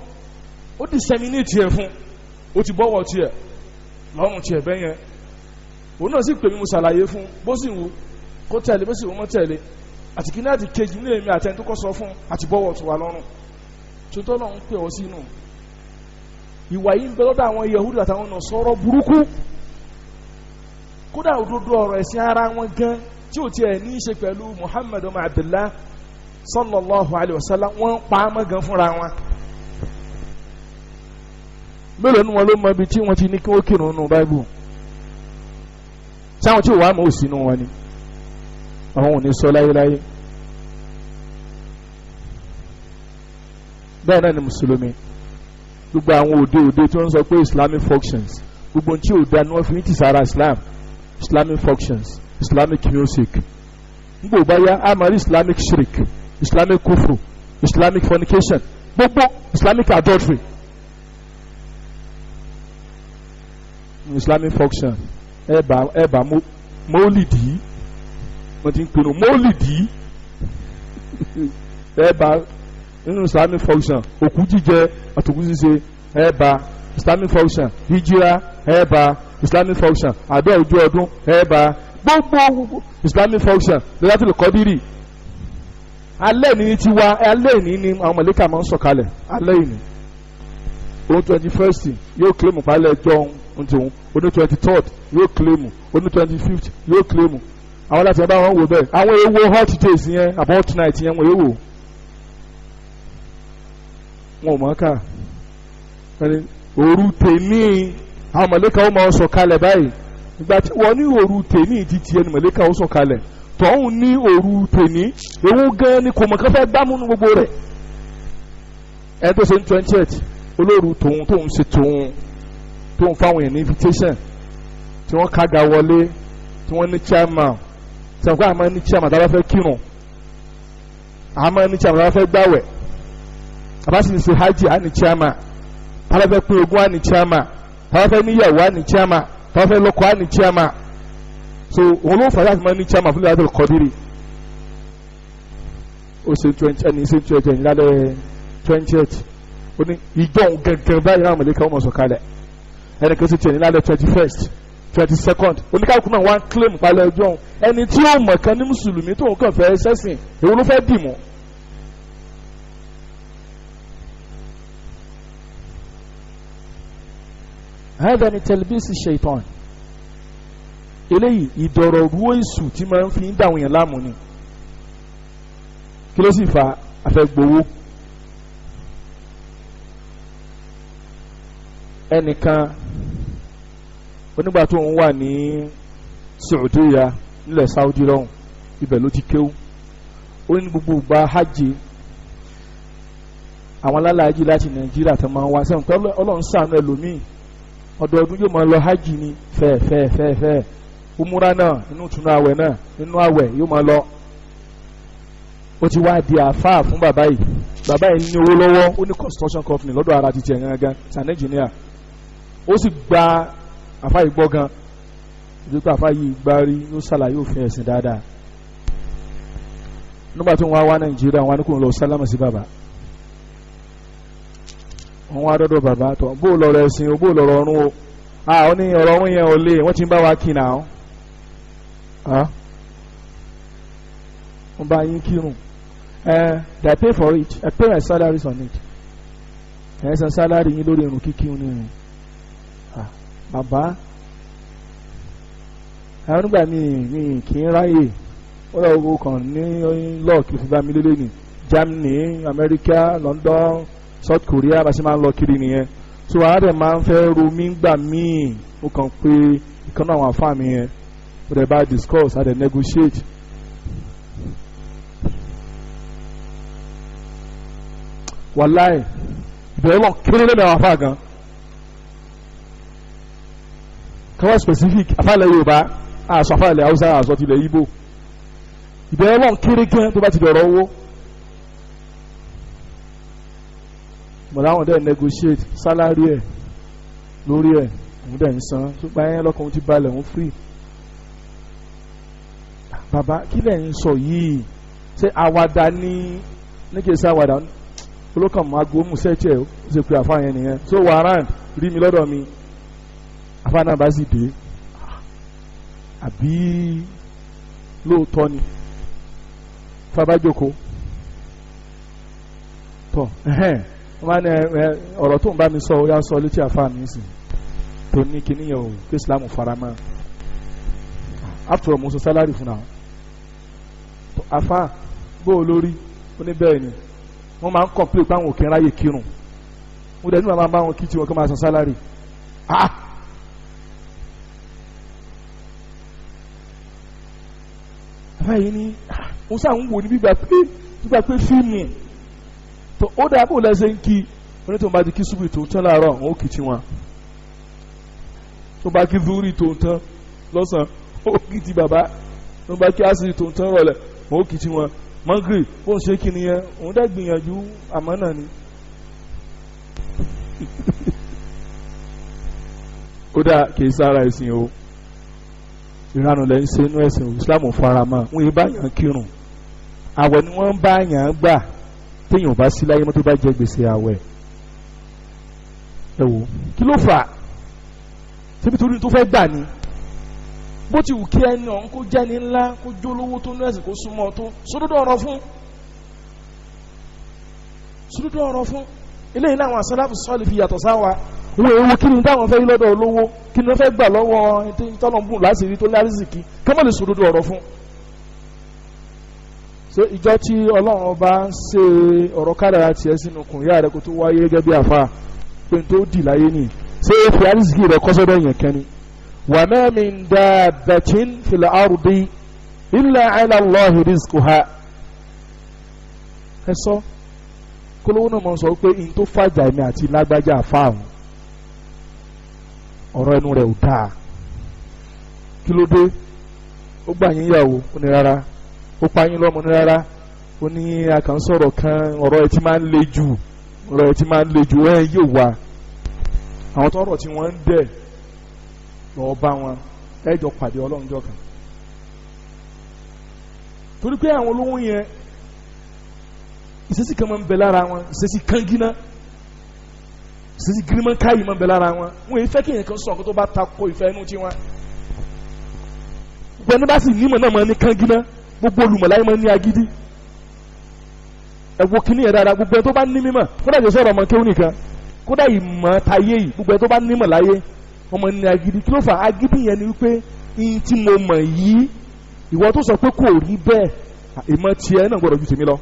ó disseminate tiẹ̀ fún, ó ti bọ́wọ̀ tiẹ̀ lọ́rùn tiẹ̀ bẹ́ yẹn. Òun náà sì pè mí, mo ṣàlàyé fún bó sì wù kó tẹ̀lé bó sì wù mọ́ tẹ̀lé, àti kí ní àti kejì ní èmi àtẹni tó kọ́ sọ fún àti bọ́wọ̀ tó wà lọ́rùn. Tuntun náà ń pè ọ́ sínú ìwà yìí ń bẹ lọ́dọ̀ àwọn Yahudi àtàwọn Nasara burúkú. Kódà òdodo ọ̀rọ̀ ẹ̀sìn ara wọn gan tí ò tiẹ̀ ní í ṣe pẹ̀lú Muhammad ọmọ Abdullah sallallahu alayhi wa sallam, wọ́n pa á mọ́ gan fúnra wọn. Mélòó ni wọn ló mọ ibi tí wọ́n ti ní kí wọ́n kírun nù Báíbù? Sáwọn tí ò wá mọ̀ ò sínú wọn ni àwọn ò ní sọ láyéláyé. Bẹ́ẹ̀ náà ni mùsùlùmí, gbogbo àwọn òde òde tí wọ́n sọ pé Islamic functions, gbogbo tí ò da ni wọ́n fi ń tì sára Islam, Islamic functions, Islamic music. Ngbò bá yá a máa rí Islamic shirk, Islamic kufru, Islamic fornication, gbogbo Islamic adultery, Islamic function. Ẹ bá mọ́lìdì, wọ́n ti ń pinnu mọ́lìdì. Ẹ bá nínú Islamic function òkú jíjẹ àtòkú ṣíṣe, ẹ bá Islamic function hijira, ẹ bá Islamic function àdó ojú ọdún, ẹ bá gbogbo Islamic function lọ́dọ̀ kọ́dírì. Alẹ́ ní tiwa, alẹ́ ní ni àwọn mọ̀lẹ́kà máa ń sọ̀kalẹ̀ alẹ́ ní. Òun 21st yóò kílèmù palẹ̀ ẹjọ́ ohun tòun, oní 23rd yóò kílèmù, oní 25th yóò kílèmù. Àwọn láti ẹ bá wọn wò bẹ́ẹ̀, àwọn èèwọ̀ hot days yẹn àbọ̀ hot night yẹn wọ́n èèwọ̀ wọn ò mọ̀ ká. Òru tèmi àwọn mọ̀lẹ́kà ó máa sọ̀kalẹ̀ báyìí. Ìgbà tí wọ́n ní òru tèmi ti tiẹ̀ ní mọ̀lẹ́kà ó sọ̀kalẹ̀, tọ́hún ní òru tèmi ewu gan ni kò mọ̀ kán fẹ́ gbámúnú gbogbo rẹ̀. Ẹ tó ṣe ní 28 olóru tòun tóun ṣe tòun tóun fáwọn èèyàn ní invitation tí wọ́n kága wọlé tí wọ́n ní chairman. Sọ̀kọ́ àmọ́ ní chairman tá a bá fẹ́ kírun, àmọ́ ní chairman tá a bá fẹ́ gbàwẹ̀, àbá sì ń ṣe hajj á ní chairman, tá a bá fẹ́ pín ogún á ní chairman, tá a bá fẹ́ níyàwó á ní chairman, tá a bá fẹ́ lọ́kọ á ní chairman. So òun ló fà láti máa ní chairman fún Lailatul Qadri. Ó ṣe 20 ẹni ṣe 20 ẹni lálẹ́ 28 ó ní ìjọ òun gẹ́gẹ́ báyìí náà mọ̀lẹ́kà ó mọ̀ sọ̀kalẹ̀. Ẹnì kan ṣe tiẹ̀ ní lálẹ́ 21st. 22nd. Oníkàkùn náà wá ń claim palẹ̀ ọjọ́ òun. Ẹni tí ó mọ̀ kan ní mùsùlùmí tóun kàn fẹ́ sẹ́sìn, èwo ló fẹ́ dì mọ́? Hada ni tẹlifíṣì ṣaitan. Eléyìí ìdọ̀rọ̀ ruó ìsù tí máa ń fi ń dàwọn èèyàn láàmú ni. Kí ló sì fa àfẹ́gbowó? Ẹnìkan onígbà tó ń wà ní Saudiya nílẹ̀ Saudi lọ́hùn, ibẹ̀ ló ti kéwú. Ó ní gbogbo ìgbà hajj àwọn alálàájì láti Nàìjíríà tó máa ń wá sẹ́wọ̀n pé Ọlọ́run ṣàánú ẹlòmíì, ọdọọdún yóò máa lọ hajj ni fẹ́ẹ̀fẹ́ẹ̀fẹ́ẹ̀, umura náà inú ìtúnu àwẹ̀ náà inú àwẹ̀ yóò máa lọ. Ó ti wá di àáfàá fún bàbá yìí. Bàbá yìí ní owó lọ́wọ́, ó ní construction company lọ́dọ̀ ara ti tiẹ̀ gangan, sàn engineer. Ó sì gba àáfàá yìí gbọ́ gan, ìdí pé àáfàá yìí gbárí ló ṣàlàyé òfin ẹ̀sìn dáadáa. Nígbà tó ń wá wá Nàìjíríà, wọn á ní kó ń lọ sálámà sí bàbá. Wọn wá dọ́dọ̀ bàbá tó bó lọ́rọ̀ ẹ̀sìn o, bó lọ́rọ̀ ọ̀run o. Ó ní ọ̀rọ̀ ọ̀run yẹn ò lè, wọ́n ti ń bá wa kí náà. Wọ́n bá yín kírun. They pay for it. I pay my salaries on it. Ẹ̀ san salary yín lórí irun kíkí ní irun. Bàbá àwọn nígbà míì kì í ráyè. Ó lọ́wọ́ owó kan ní lọ́ọ̀kì fi bá mi lélẹ̀ ní Germany, America, London, South Korea, bá ṣe máa ń lọ kiri nìyẹn. So àárẹ̀ máa ń fẹ́ ro mí gbà míì. Ó kàn pé ìkànnì àwọn àfáà mi yẹn, ó dẹ̀ bá discuss, a dẹ̀ negotiate. Wàláì ìbẹ̀rẹ̀ lọ kéré lẹ́nu àwọn àfáà gan. Káwá specific àfáàlẹ̀ Yorùbá, àṣọ àfáàlẹ̀ Haúsá, àṣọ tilẹ̀ Ìgbò. Ìbẹ̀rẹ̀ lọ kéré gan tó bá ti dọ̀rọ̀ owó. Mọ̀lá àwọn dẹ̀ negotiate salary ẹ̀ lórí ẹ̀, òun dẹ̀ ń san tó gba ẹ̀ lọ́kàn, òun ti balẹ̀, òun free. Bàbá kí lẹ̀ ń sọ yìí? Ṣé àwàdà ní ní kí n ṣe àwàdà? Olókàn máa gbó musẹ́ tiẹ̀, ó ṣe pé àfa yẹn nìyẹn. So warrant rí mi lọ́dọ̀ mi. Àfa náà bá sì dé, àbí lóòótọ́ ni fabajoko tọ̀ ẹ̀hẹ́n. Wọ́n ní ọ̀rọ̀ tó ń bá mi sọ, ó yá sọ létí àfa mi sìn tó ní kíní yẹn o, kí Islam farama. After all, mo sọ sálárì fún náà. Àfa bó o lórí, ó ní bẹ́ẹ̀ ni wọ́n máa ń kọ̀m̀plé pé àwọn òkè ráyè kírun. Mo dẹ̀ ní màmá bá wọn kí tiwọn kí wọ́n máa san sálárì. Àfa yìí ni wọ́n sá ń wò ní gbígbà pé fíìmù tó ó dáa bó lẹ́sẹ̀ ń kí. Onítọ̀ bá ti kí ṣubú tó ń tán láàárọ̀, òun ó kì í tiwọn. Tó bá kí zúrì tó ń tán lọ́sàn-án, ó kì í ti bàbá. Tó bá kí asiri tó ń tán rọ̀lẹ́, òun ó kì í tiwọn. Mọ́gìrì bó ń ṣe kí nìyẹn, òun dẹ́ gbìyànjú àmọ́ náà ni. Ó dáa kì í sára ẹ̀sìn o, ìranù lẹ́ ń ṣe inú ẹ̀sìn o, Islam ò fara mọ́. Wọn yìí bá yàn kírun, àwẹ̀ ni wọ́n bá yàn gbà. Téèyàn bá sí láyé mọ́tò bá jẹ gbèsè àwẹ̀. Ẹ wò kí ló fà á? Síbi torí tó fẹ́ gbà ni. Bó ti wù kí ẹni ọ̀hún kó jẹ́ ní ńlá, kó jólówó tó ní ẹ̀sìn, kó súnmọ́ tó sódódó ọ̀rọ̀ fún, sódódó ọ̀rọ̀ fún. Eléyìí láwọn asálàfù sọ́ọ̀lì fi yàtọ̀ sáwa. Wọ́n èwo kí ni táwọn fẹ́ yí lọ́dọ̀ olówó, kí ni wọ́n fẹ́ gbà lọ́wọ́ tọ́lọ́mbùn láṣìírí tó ní àrísìkí, kí wọ́n lè sódódó ọ̀rọ̀ fún. Ṣé ìjọ tí Ọlọ́run bá ń ṣe ọ̀rọ̀ kádàrá tiẹ̀ sínú kùn ìyá rẹ̀ kó tó wáyé gẹ́gẹ́ bí àfa pé n tó dì láyé nì, ṣé ó fi àrísìkí rẹ̀ kọ́ sọ́dọ̀ yẹn kẹ́ni? Wa ma min dabbatin fil ardi illa ala Allahi rizquha. Ẹ sọ kólówó náà mọ̀ sọ pé n tó fàjà mi àti lágbájá àfa àwọn ọ̀rọ̀ ẹnu rẹ̀ ò dáa. Kí ló dé? Ó gbà yín yàwó, ó ní rárá. Ó pa yín lọ́mọ, ní rárá. Ó ní akànṣọ̀rọ̀ kan, ọ̀rọ̀ ẹ ti máa ń le jù, ọ̀rọ̀ ẹ ti máa ń le jù. Ẹ yóò wá àwọn tọrọ tí wọ́n ń dẹ̀ lọ́ọ́ bá wọn, ẹ jọ pàdé Ọlọ́run jọ kan. Torí pé àwọn olówó yẹn ìṣesí kan máa ń bẹ lára wọn, ìṣesí kangina, ìṣesí gírímọ́káyì máa ń bẹ lára wọn. Wọn èyí fẹ́ kí èèyàn kan sọ ọ̀kan tó bá tako ìfẹ́ inú tiwọn. Gbogbo ẹni bá sì nímọ̀ náà máa ní kánginá, gbogbo olùmọ̀láyé máa ní agídí. Ẹ wo kíní yẹn dáadáa, gbogbo ẹni tó bá ní mímọ̀, kódà jẹ́ sọ̀rọ̀ ọmọ kéwù nìkan, kódà ìmọ̀ tayé yìí, gbogbo ẹni tó bá nímọ̀ láyé wọ́n máa ní agídí. Kí ló fà agídí yẹn? Ni wípé ihun tí mo mọ̀ yìí, ìwọ tó sọ pé kò rí bẹ́ẹ̀, ìmọ̀ tiẹ̀ náà gbọ́dọ̀ ju tèmi lọ.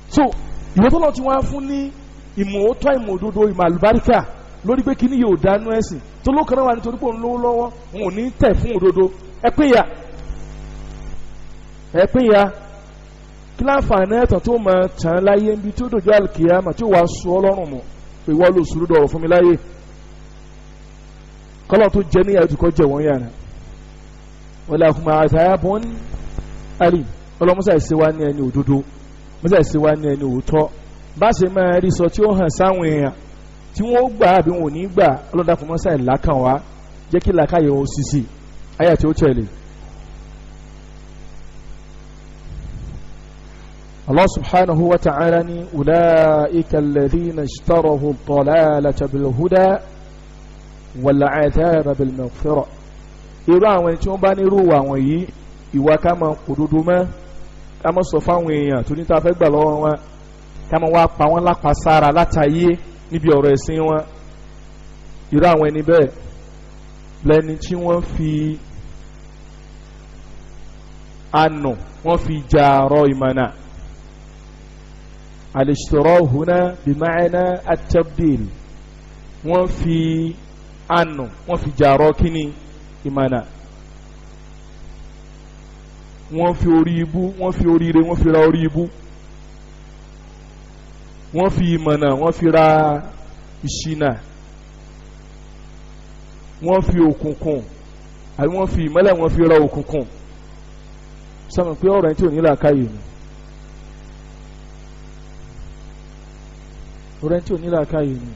So ìwọ tó lọ ti wá fún ní ìmọ̀ òótọ́, ìmọ̀ òdodo, ìmọ̀ àlùbáríkà lórí pé kíní yóò dánú ẹ̀sìn tó lókàn náà wà nítorí pé òun lówó lọ́wọ́, òun ò ní tẹ̀ fún òdodo. Ẹ pín ya, ẹ pín ya. Kí láǹfààní ẹ̀tàn tó máa tàn láyé níbi tí ó dòjọ́ àlùkìyàmà tí ó wàá sọ ọlọ́run mọ̀ pé ìwọ ló sùúrù dọ̀rọ̀ fún mi láyé, kọ́lọ́ tó jẹ níyàwó tó kọ́ jẹ wọ́n yàrá. Wala hum adhabun alim. Ọlọ́mọsá ìṣe wa ní ẹni òdodo, mọ́sá ìṣe wa ní ẹni òótọ́, bá ṣe máa rí sọ tí ó hàn sáwọn èèyàn tí wọ́n gbà àbí wọn ò ní gbà. Ọlọ́dàkùn mọ́sá ìlàkàn wa, jẹ́ kí làákàyè wọn sisi ayé tí ó tẹ̀lé. Allah subhanahu wa ta'ala ni ulaika alladhina ishtarahu ad-dalalata bil-huda wal-'adhaba bil-maghfirah. Irú àwọn ẹni tí wọ́n bá ní irú àwọn yìí, ìwà ká máa kò dodo mọ́, ká máa sọ fáwọn èèyàn tó ní ta fẹ́ gbà lọ́wọ́ wọn, ká máa wá pa wọ́n lápa sára látàyé níbi ọ̀rọ̀ ẹ̀sìn wọn. Irú àwọn ẹni bẹ́ẹ̀ lẹ́ni tí wọ́n fi ànù, wọ́n fi jàrọ̀ ìmọ̀nà. Al-ishtira huna bima'na at-tabdil, wọ́n fi ànù, wọ́n fi jàrọ̀ kíni? Ìmọ̀nà. Wọ́n fi orí ibú, wọ́n fi oríire, wọ́n fi ra orí ibú. Wọ́n fi ìmọ̀nà, wọ́n fi ra ìṣìnà. Wọ́n fi òkùnkùn àbí wọ́n fi ìmọ́lẹ̀, wọ́n fi ra òkùnkùn. Sọmọ pé ọ̀rọ̀ ẹni tí ò ní làákàyè ni, ọ̀rọ̀ ẹni tí ò ní làákàyè ni.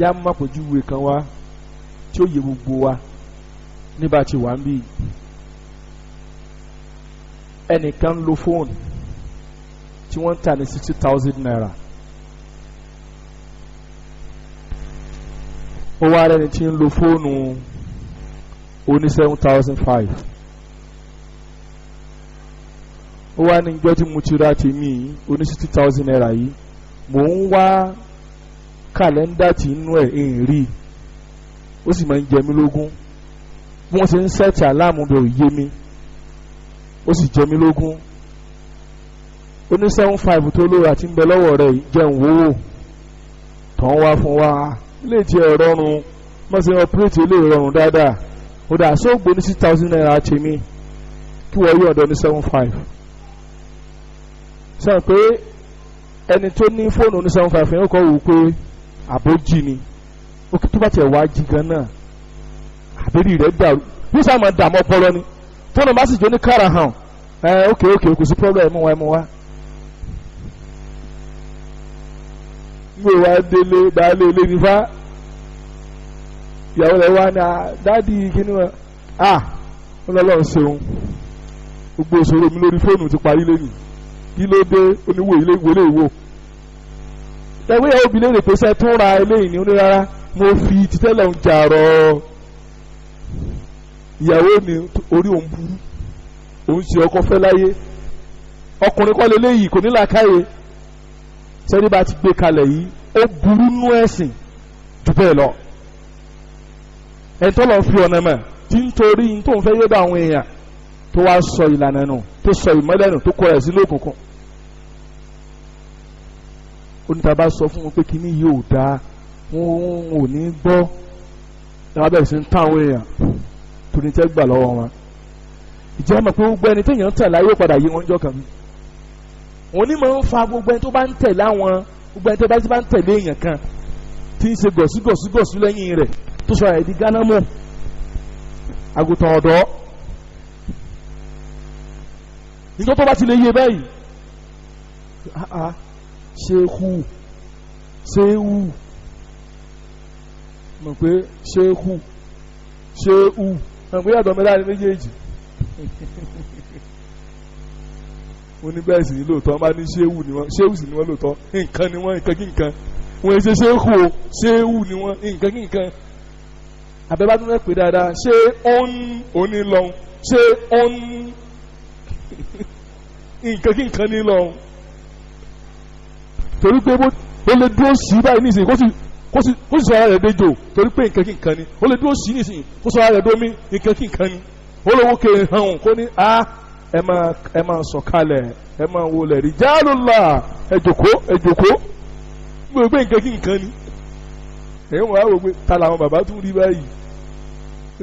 Yá má pèjúwe kan wá tí ó yẹ gbogbo wa nígbà tí wà ń bí. Ẹnìkan lo fóònù tí wọ́n ń tà ní 60,000 naira. Ó wá rẹ́ni tí ń lo fóònù oní 7,500. Ó wá ní ìjọ́ tí mo ti ra tèmi oní 60,000 naira yìí, mò ń wá kàlẹ́ndà tí inú ẹ̀ ń rí, ó sì máa ń jẹ mí lógún. Bí wọ́n ṣe ń sẹ́ẹ̀tì aláàmú bẹ̀ ò yé mi, ó sì jẹ mí lógún. Ó ní 7,500 tó lóra tí ń bẹ lọ́wọ́ rẹ̀ jẹun wówó tán wá fún wa. Ilé tí ẹ rọrùn wọ́n ṣe ọpírẹ́tì ilé ìrọ̀rùn dáadáa. Ó dà sóògbó ní 6,000 naira tèmi kí wọ́n yí ọ̀dọ́ ní 7,500. Sọ pé ẹni tó ní fóònù ní 7,500 yẹn kọ́ wò ó pé àbójì ni, ó tó bá tiẹ̀ wá jí gan náà àbẹ́rì rẹ̀ dàrú, yóò sáà máa dààmú ọpọlọ ni. Fóònù bá sì jó ní kára hàn ẹ ókè ókè kò sí problem, ẹ mú wa ẹ mú wa. Ngbè wá délé baálé ilé nífà, ìyàwó rẹ̀ wá ní dáàdi kíní wọn à ń lọ lọ́ọ́ ṣeun, gbogbo ìṣòro mi lórí fóònù ti parí lẹ́yìn. Kí ló dé? Oníwò ilé ìwọlé ìwò ẹ̀wé ìyàwó bi léèrè pé sẹ́ tún ra eléyìí ní onírárá, mo fi títẹ́lẹ̀ ń jàrọ̀. Ìyàwó mi orí òun burú, òun ṣe ọkọ fẹ́ láyé, ọkùnrin kọ́ leléyìí kò ní làákàyè. Sẹ́ni bá ti gbé kalẹ̀ yìí ó burú nú ẹ̀sìn jù bẹ́ẹ̀ lọ. Ẹni tó lọ fi ọ̀nà mọ̀ tí ń torí tó ń fẹ́ yé bá àwọn èèyàn tó wá sọ ìlànà nù, tó sọ ìmọ́lẹ̀ nù, tó kọ ẹ̀ sínú òkùnkùn. Oníta bá sọ fún wọn pé kíní yìí ò dáa, wọn ò ní gbọ́. Ẹ wá bẹ̀rẹ̀ sí ń tán àwọn èèyàn tó ní tẹ́ gbà lọ́wọ́ wọn. Ìjẹ́ mọ̀ pé gbogbo ẹni téèyàn ń tẹ̀ láyé padà yé wọn jọ kàn mí. Òun ní máa ń fa gbogbo ẹni tó bá ń tẹ̀lé àwọn, gbogbo ẹni tó bá ń tẹ̀lé èèyàn kan tí ń ṣe gọ̀sígọ̀sígọ̀sí lẹ́yìn rẹ̀ tó sọ àìdí gánámù àgùntàn ọ̀dọ́. Níjọ́ tó bá ti lè yé báyìí, ṣéhù ṣéhù mọ̀ pé ṣéhù ṣéhù mọ̀ pé yàtọ̀ mẹ́ta ni méjèèjì. Wọ́n ní bẹ́ẹ̀ sì ní lóòótọ́, wọ́n bá ní ṣéwù ni wọ́n, ṣéwù sì ni wọ́n lóòótọ́, nǹkan ni wọ́n, nǹkan kí nǹkan. Wọ́n ṣe ṣéwù o, ṣéwù ni wọ́n, nǹkan kí nǹkan. Àbẹ́bá tún fẹ́ pè dáadáa, ṣé ó ń òní lọ́hùn, ṣé ó ń nǹkan kí nǹkan ní lọ́hùn. Torí pé ó lè dúró sí báyìí nísìnyí kó sì sọ ara rẹ̀ déjò, torí pé nǹkan kí nǹkan ni. Ó lè dúró sí nísìnyí kó sọ ara rẹ̀ dómi, nǹkan kí nǹkan ni. Ó lówó kéré hàn kó ní a ẹ máa sọ̀kalẹ̀, ẹ máa wọlé rijalullah, ẹ jòkó ẹ jòkó, gbogbo nǹkan kí nǹkan ni. Èyí wọ́n á wò pé ta làwọn bàbá tún rí báyìí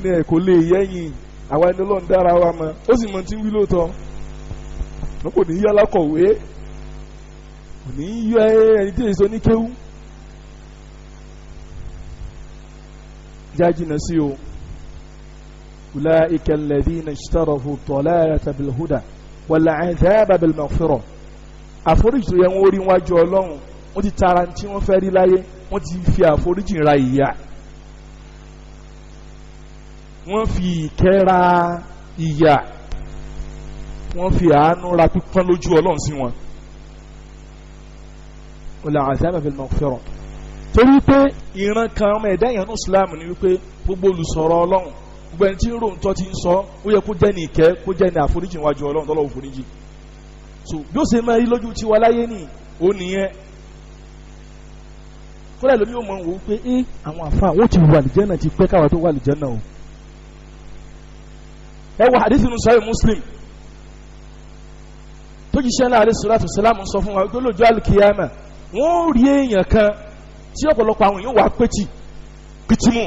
ní ẹ̀ kò lè yẹ́yìn àwa ẹni Ọlọ́run dára wa mọ́. Ó sì mọ tí ń wí lóòótọ́, wọn kò ní í yá alákọ̀wé, kò ní í yọ ẹni tí èso ní kéwú. Jájìnà sí o. Ulaika alladhina ishtarahu ad-dalalata bil-huda wal-'adhaba bil-maghfirah. Àforíjì tó yẹ wọ́n rí wájú Ọlọ́run, wọ́n ti tara tí wọ́n fẹ́ rí láyé, wọ́n ti fi àforíjì ra ìyà, wọ́n fi ìkẹ́ ra ìyà, wọ́n fi àánú ra pípọ́n lójú Ọlọ́run sí wọn. Wal-'adhaba bil-maghfirah. Torí pé ìran kan ọmọ ẹ̀dá ìyànú Islam ni wípé gbogbo olùsọ̀rọ̀ Ọlọ́run, gbogbo ẹni tí ń rò ń tọ́ ti ń sọ, ó yẹ kó jẹ́ ní ìkẹ́, kó jẹ́ ní àforíjì wájú Ọlọ́run tọ́lọ́wọ́ foríjì. So bí ó ṣe máa rí lójú tiwa láyé nì ó nìyẹn. Kódà lómi ó mọ̀ wò ó pé ẹ àwọn àfa wọn ti wà lìjẹ́ náà ti pẹ́ káwa tó wà lìjẹ́ náà o. Ẹ wọ hadith nínú Sahih Muslim tó jíṣẹ́ náà alayhi salatu wassalam sọ fún wa pé lójú alkiyama wọ́n rí èèyàn kan tí ọ̀pọ̀lọpọ̀ àwọn èèyàn wà pétì pìtìmù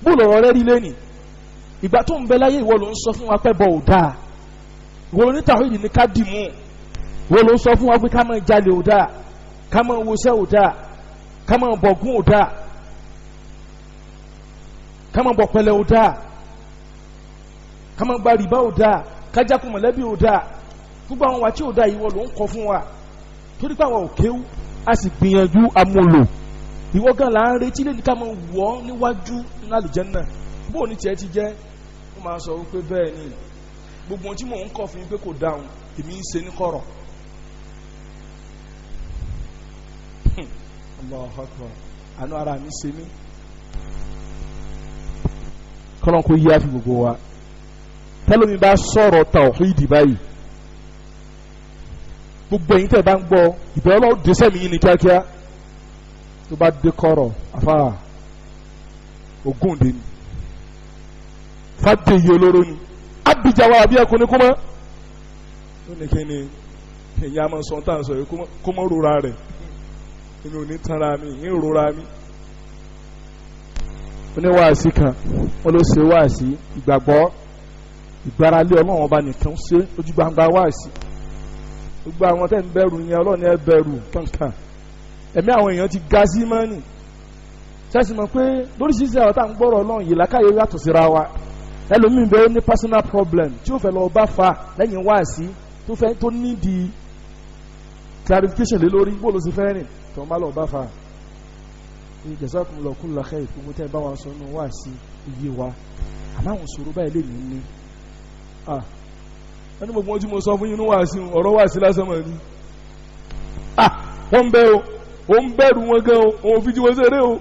bó lọ̀rọ̀ rẹ rí lẹ́nìí. Ìgbà tó ń bẹ láyé ìwọ ló ń sọ fún wa pé bọ̀ ò dáa, ìwọ ló ní tàwíìdì ní ká dì mú, ìwọ ló ń sọ fún wa pé ká máa jalè ò dáa, ká máa wọṣẹ́ ò dáa, ká máa bọ̀gún ò dáa, ká máa bọ̀pẹ̀lẹ̀ ò dáa, ká máa gba rìbá ò dáa, ká jákun mọ̀lẹ́bí ò dáa. Gbogbo àwọn wa tí ò dáa ìwọ ló ń kọ fún wa, torí pé àwọn ò kéwú, a sì gbìyànjú amúlò. Ìwọ gan la ń retí lẹ́ni ká máa wọ̀ ọ́ níwájú nínú àlùjánnà. Bó o ní tiẹ̀ ti jẹ́, ó máa sọ wípé bẹ́ẹ̀ ni gbogbo ohun tí mò ń kọ̀ fún yín pé kò dáhùn, èmi ń ṣe ní kọ̀rọ̀. Allahu Akbar, àánú ara mi ṣe mí. Kọ́lọ́n kó yí àfi gbogbo wa. Tẹ́lómi bá sọ̀rọ̀ tàwhídì báyìí, gbogbo ẹ̀yin tẹ́ bá ń gbọ́ ìbẹ̀rẹ̀ Ọlọ́run dé sẹ́mi yín ní kíákíá. Tó bá dé kọ̀rọ̀ àfa ogún dé ni fàdéyé olóró ni abijawa àbí ẹkùn ni kó mọ́. Ó ní kí ni èyí á máa sọ tá à ń sọ yìí kó mọ́ rora rẹ̀, èmi ò ní tanra mi, ń rora mi. Ó ní wáàsí kan, wọ́n ló ṣe wáàsí ìgbàgbọ́ ìgbáralé Ọlọ́run ọba nìkan ṣe ojú gbangba wáàsí. Gbogbo àwọn tẹ́ ń bẹ̀rù yẹn Ọlọ́run ẹ bẹ̀rù kankan. Ẹ̀mí àwọn èèyàn ti ga sí mọ́nì. Ṣẹ́sì mọ̀ pé lóríṣiríṣi àwọn tá à ń gbọ́rọ̀ Ọlọ́run yìí làákàyè yàtọ̀ síra wa. Ẹlòmíín bẹ́ẹ̀ ní personal problem tí ó fẹ́ lọ bá fa lẹ́yìn wáàsí tó fẹ́ tó nídìí clarification lé lórí bó ló sì fẹ́ rìn tó ń bá lọ bá fa. Jazakumullahu kulla khair, gbogbo tẹ́ ẹ bá wa sọ nù wáàsí iye wa, àmọ́ àwọn sọ̀rọ̀ báyìí lè ní ní. Ẹni gbogbo ohun tí mo sọ fún yín ní wáàsí ọ̀rọ̀ wáàsí lásán mọ̀ ni. Wọ́n ń bẹ́ o, ó ń bẹ̀rù wọn gan o, òun fi jí wọn ṣeré o.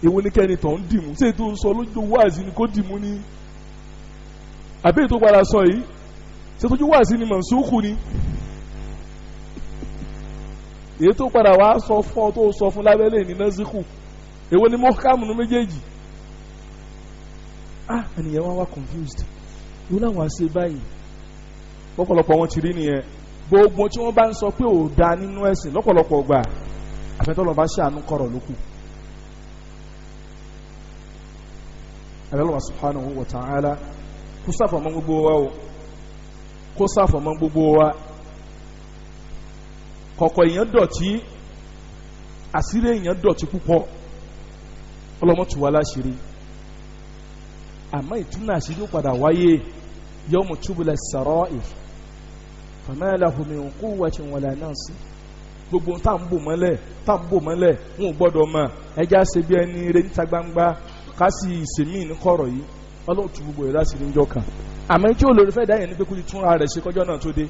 Èwo ní kẹ́ni tó ń dìmú, ṣé ètò ń sọ lójú wáàsí ni kò dìmú ni, àbí ètò padà sọ yìí ṣé tójú wáàsí ni mọ̀nsúkù ni? Èyí tó padà wá sọ fún ọ tó sọ fún lábẹ́lẹ̀ ní násìkù, èwo ni mọ́kàmù ní méjèèjì? Ẹnìyẹn wá wá confused, ìwọ làwọn àṣẹ báyìí. Lọ́pọ̀lọpọ̀ wọn ti rí nìyẹn. Gbogbo tí wọ́n bá ń sọ pé ò da nínú ẹ̀sìn lọ́pọ̀lọpọ̀ gbà, àfẹ́tọ́lọ́ bá ṣàánú kọ̀rọ̀ lókù. Allah subhanahu wa ta'ala kó ṣàfọ̀mọ́ gbogbo wa o, kó ṣàfọ̀mọ́ gbogbo wa. Kọ̀kọ̀ èèyàn dọ̀tí, àṣírí èèyàn dọ̀tí púpọ̀, ọlọ́mọ tù wá láṣìírí. Àmọ́ ìtúnà àṣírí ó padà wáyé. Yawma tubla sarair fama lahu min quwwatin wala nasir. Gbogbo tá à ń bò mọ́lẹ̀, tá à ń bò mọ́lẹ̀, wọn ò gbọ́dọ̀ mọ̀. Ẹja ṣe bí ẹni rẹ níta gbangba, ká sì ìsèmí ní kọ̀rọ̀ yìí. Ọlọ́run tú gbogbo rẹ̀ láti níjọ́ kan. Àmọ́ tí olórí fẹ́ dáyẹn ní pé kó ti túnra rẹ̀ ṣe kọjọ́ náà tó dé.